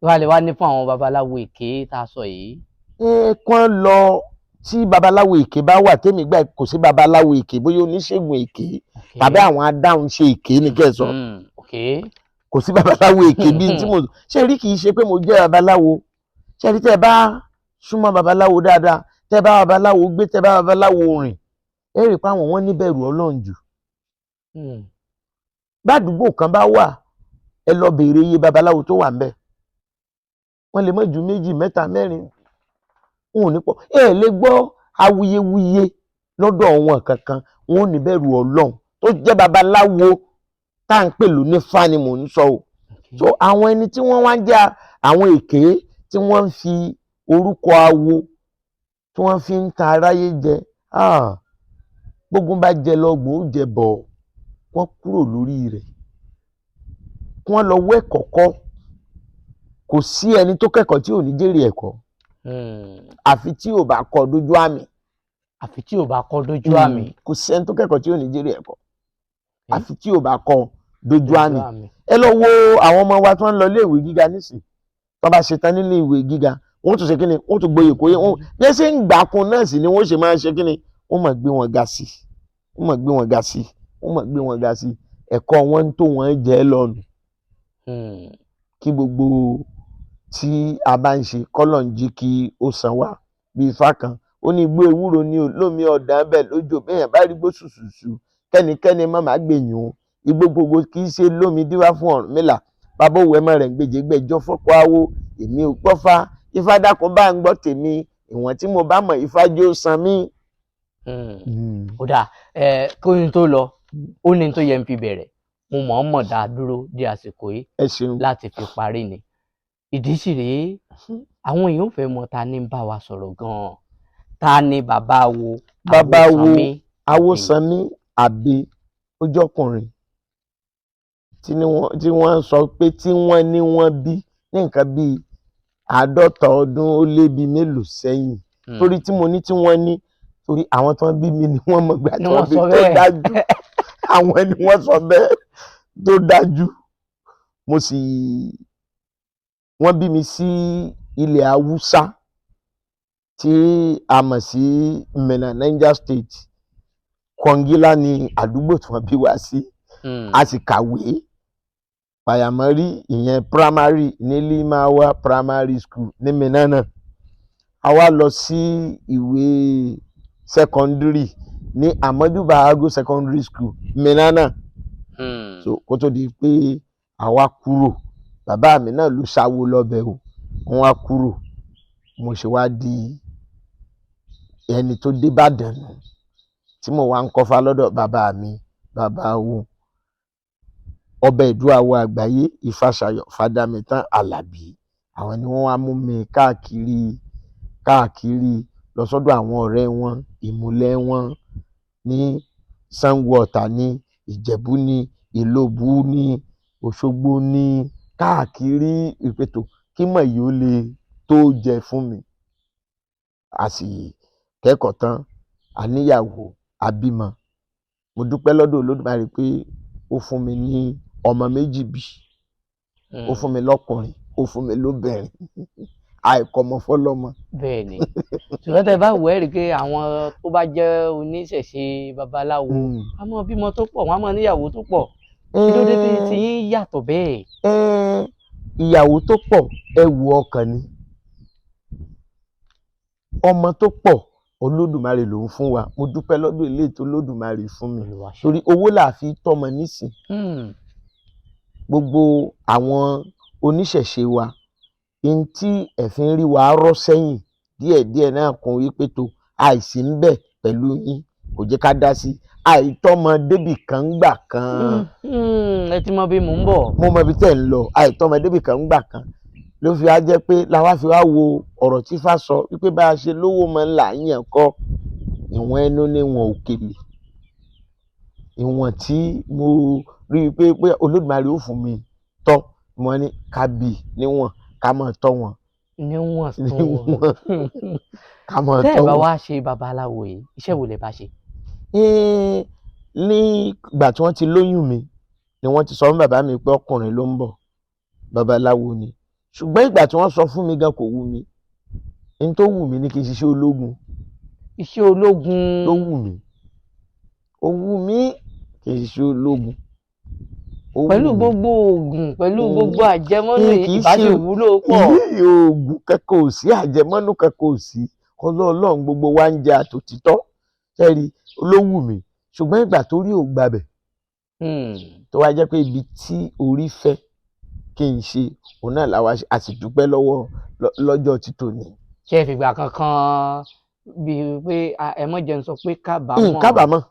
Wàá lè wá ní fún àwọn babaláwo èké tá a sọ yìí. Ẹ kàn lọ, tí babaláwo èké bá wà, tèmi gbà kò sí babaláwo èké, bóyá oníṣègùn èké tàbí àwọn adáhùn ṣe èké ní kẹsàn. Kò sí babaláwo èké bíi tí mo ṣe rí. Kì í ṣe pé mo jẹ́ babaláwo. Ṣe rí, tẹ́ ẹ bá súnmọ́ babaláwo dáadáa, tẹ́ ẹ bá babaláwo gbé, tẹ́ ẹ bá babaláwo rìn, ẹ rí i pé àwọn wọn níbẹ̀rù Ọlọ́run jù. Bádùúgbò kan bá wà, ẹ lọ béèrè iye babaláwo tó wà ńbẹ̀, wọ́n lè má ju méjì, mẹ́ta, mẹ́rin, wọn ò ní pọ̀. Ẹ lè gbọ́ awuyewuye lọ́dọ̀ wọn kankan. Wọn ò níbẹ̀rù Ọlọ́run tó jẹ́ babaláwo tá à ń pè lónífá ni mò ń sọ o. So àwọn ẹni tí wọ́n wá ń jẹ́ àwọn èké tí wọ́n ń fi orúkọ awo tí wọ́n fi ń ta aráyé jẹ, gbógun bá jẹ lọ́gbọ̀n ó jẹ bọ̀, wọ́n kúrò lórí rẹ̀, kí wọ́n lọ wọ́ ẹ̀kọ́ kọ́. Kò sí ẹni tó kẹ́kọ̀ọ́ tí ò ní jèrè ẹ̀kọ́, àfi tí ò bá kọ́ dójú àmì. Àfi tí ò bá kọ́ dójú àmì. Kò sí ẹni tó kẹ́kọ̀ọ́ tí ò ní jèrè ẹ̀kọ́, àfi tí ò bá kọ́ dójú àmì. Ẹ lọ wo àwọn ọmọ wa tí wọ́n ń lọ iléèwé gíga nísìn, tó bá ṣe tán nílé ìwé gíga, wọ́n tún ṣe kí ni, wọ́n tún gboyè kóyè. Wọ́n bí ẹ ṣe ń gbà kún náà sì ni wọ́n ṣe máa ń ṣe kí ni, wọ́n máa gbé wọn ga sí, wọ́n máa gbé wọn ga sí, wọ́n máa gbé wọn ga sí. Ẹ̀kọ́ wọn ń tó wọn jẹ́ lọ́nu. Kí gbogbo tí a bá ń ṣe, kọ́lọ̀ ń jí kí ó san wá. Bí ifá kan ó ní igbó ewúro ní olómi ọ̀dàn bẹ́ẹ̀ lójó, bẹ́ẹ̀ bá rí gbó ṣùṣùṣù, kẹ́nikẹ́ni má má gbèyàn o. Igbó gbogbo kì í ṣe lómi díwá fún Ọ̀rúnmìlà, bàbá òwú ẹmọ rẹ̀ ń gbèjégbèjọ fọ́kọ awo. Èmi ò gbọ́fá, ifá dákun bá ń gbọ́ tèmi, ìwọ̀n tí mo bá mọ̀, ifá jẹ́ ó san mí. Ó dáa, ẹ kó ní tó lọ, ó ní tó yẹ ń fi bẹ̀rẹ̀, mo mọ̀ọ́mọ̀ dá a dúró di àsìkò yìí Ẹ ṣeun. láti fi parí ni. Ìdí sì rèé, àwọn èèyàn ò fẹ́ mọ̀ ta ni ń bá wa sọ̀rọ̀ gan-an, ta ni bàbá wo? Bàbá wo? Awósanmí. Awósanmí Àbí ojọkùnrin tí wọ́n sọ pé tí wọ́n ní wọ́n bí ní nǹkan bíi 50 ọdún ó lé bíi mélòó sẹ́yìn. Torí tí mo ní tí wọ́n ní, torí àwọn tó ń bí mi ni wọ́n mọ̀ gbà Ni tí wọ́n wọ́n bí sọ tó bẹ́ẹ̀. dájú, àwọn ni wọ́n sọ bẹ́ẹ̀ tó dájú. Mo sì wọ́n bí mi sí ilẹ̀ Haúsá tí a mọ̀ sí Minna, Niger State. Kọngílá ni àdúgbò tí wọ́n bí wá sí. A sì kàwé. Pàyàmọ́rí, ìyẹn primary ní Limawa Primary School ní Minna náà. A wá lọ sí ìwé secondary ní Amadu Bahago Secondary School, Minna náà. So kó tó di pé àwa kúrò, bàbá mi náà ló ṣàwo lọ́bẹ̀ o, wọ́n wá kúrò, mo ṣe wá di ẹni tó dé Ìbàdàn nù, tí mo wá ń kọ́fà lọ́dọ̀ bàbá mi, bàbá wo ọbẹ̀ ìdúràwọ̀ àgbáyé, Ìfàṣàyọ̀ Fàdàmìtàn Àlàbí. Àwọn ni wọ́n wá mú mi káàkiri káàkiri lọ sọ́dọ̀ àwọn ọ̀rẹ́ wọn, ìmùlẹ̀ wọn ní Sango Ọ̀tà, ní Ìjẹ̀bú, ní Ìlóbù, ní Òṣogbo, ní káàkiri ìpètò kí mọ̀ yìí ó lè tó jẹ fún mi. A sì kẹ́kọ̀ọ́ tán, a níyàwó, a bímọ. Mo dúpẹ́ lọ́dọ̀ Olódùmarè pé ó fún mi ní ọmọ méjì bí. Ó fún mi lọ́kùnrin, ó fún mi lóbìnrin, àìkọ́mọ fọlọ́mọ. Bẹ́ẹ̀ ni, ṣùgbọ́n tẹ́ bá wò ẹ́ rí i pé àwọn tó bá jẹ́ oníṣẹ̀ṣe babaláwo a máa bímọ tó pọ̀, wọ́n á máa níyàwó tó pọ̀. Kí ló dé tí tí yín yàtọ̀ bẹ́ẹ̀? Ìyàwó tó pọ̀, ẹwù ọkàn ni. Ọmọ tó pọ̀, Olódùmarè ló ń fún wa. Mo dúpẹ́ lọ́dọ̀ eléyìí tó Olódùmarè fún mi, torí owó là fi tọ́mọ nísìn. Gbogbo àwọn oníṣẹ̀ṣe wa n tí ẹ̀fín rí wa rọ́ sẹ́yìn díẹ̀díẹ̀ náà kún wípé tó àìsí ń bẹ̀ pẹ̀lú yín kò jẹ́ ká dá sí àìtọ́mọ débì kan gbà kan. Ẹ ti mọ bí mò ń bọ̀. Mo mọ ibi tẹ́ ń lọ. Àìtọ́mọ débì kan gbà kan ló fi wá jẹ́ pé làwa fi wá wo ọ̀rọ̀ tí Ifá sọ wípé bá a ṣe lówó mọ́ ńlá yàn kọ́ ìwọ̀n ẹnu níwọ̀n òkèlè, ìwọ̀n tí mo rí i pé Olódùmarè ó fún mi tọ́ mo ní ká bì níwọ̀n, ká máa tọ́ wọn. Níwọ̀n tó níwọ̀n, ká máa tẹ́ tọ́ ẹ̀ bá wọn. wá ṣe babaláwo yìí, iṣẹ́ wo lẹ bá ṣe? Nígbà tí wọ́n ti lóyún mi ni wọ́n ti sọ fún bàbá mi pé ọkùnrin ló ń bọ̀, babaláwo ni. Ṣùgbọ́n ìgbà tí wọ́n sọ fún mi gan kò wù mí. N tó wù mí ni kí n ṣiṣẹ́ ológun. Iṣẹ́ ológun. Ló wù mí, ó wù mí kí n ṣiṣẹ́ ológun. Ó wù Pẹ̀lú mí. gbogbo oògùn, pẹ̀lú gbogbo àjẹmọ́nú Kì í ìbáṣe ṣe wúlò pọ̀. Ilé oògùn kankan ò sí, àjẹmọ́nú kankan ò sí, ọlọ́ọ̀lọ́ọ̀ gbogbo wa ń jẹ àtòtítọ́ sẹ́rí ló wù mí. Ṣùgbọ́n ìgbà tó rí ò gbabẹ̀, tó wá jẹ́ pé ibi tí orí fẹ́ kí n ṣe òun náà làwa ṣe, a sì dúpẹ́ lọ́wọ́ lọ́jọ́ tí tòní. Ṣé ẹ fìgbà kankan bíi pé ẹ mọ̀ jẹun sọ pé N kábàámọ̀? kábàámọ̀,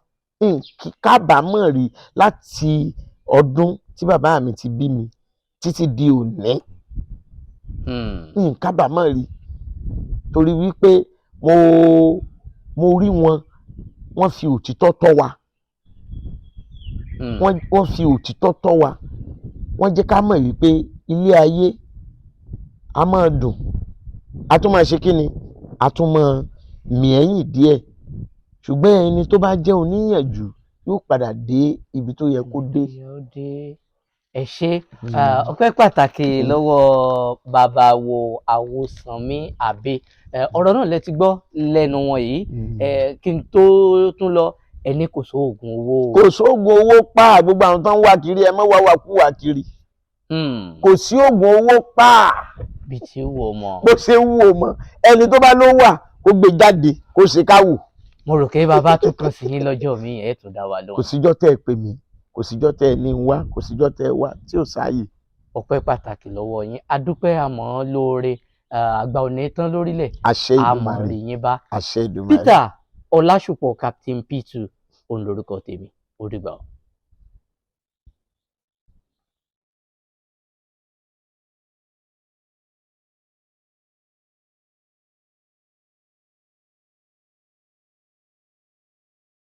n kì kábàámọ̀ rí láti ọdún tí bàbá mi ti bí mi títí di òní. N kábàámọ̀ rí, torí wípé mo rí wọn, wọ́n fi òtítọ́ tọ́ wa. Wọ́n fi òtítọ́ tọ́ wa, wọ́n jẹ́ ká mọ̀ wípé ilé ayé a máa dùn, a tún máa ṣe kí ni, a tún máa mì ẹ̀yìn díẹ̀, ṣùgbọ́n ẹni tó bá jẹ́ oníyànjú yóò padà dé ibi tó yẹ kó dé. Yóò dé. Ẹ ṣé. Ọpẹ́ pàtàkì lọ́wọ́ bàbá wo Àwòsànmí Àbí. Ọ̀rọ̀ náà lẹ ti gbọ́ lẹ́nu wọn yìí. Kí n tó tún lọ, ẹni kò sóògùn owó o. Kò sóògùn owó pa. Gbogbo àwọn tó ń wá kiri, ẹ má wá wá kú wá kiri. Kò sí oògùn owó pa. Bí tí wò mọ̀. Bó ṣe ń wò mọ́, ẹni tó bá ló wà kó gbé jáde kó ṣe ká wò. Mo rò pé bàbá tún kàn sí yín lọ́jọ́ mi, ẹ̀ tún dá wa Kò lóhùn. síjọ́ tẹ́ ẹ pè mí, kò síjọ́ tẹ́ ẹ ní ń wá, kò síjọ́ tẹ́ ẹ wá tí ò sáàyè. Ọpẹ́ pàtàkì lọ́wọ́ yín, adúpẹ́, àmọ́ lóore àgbà ò ní tán lórílẹ̀. Àṣẹ Àmọ́ Èdùmàrè. rí yín bá. Àṣẹ Èdùmàrè. Peter Ọlásùpọ̀, Captain P2 òun lorúkọ tèmi. Ó dìgbà o.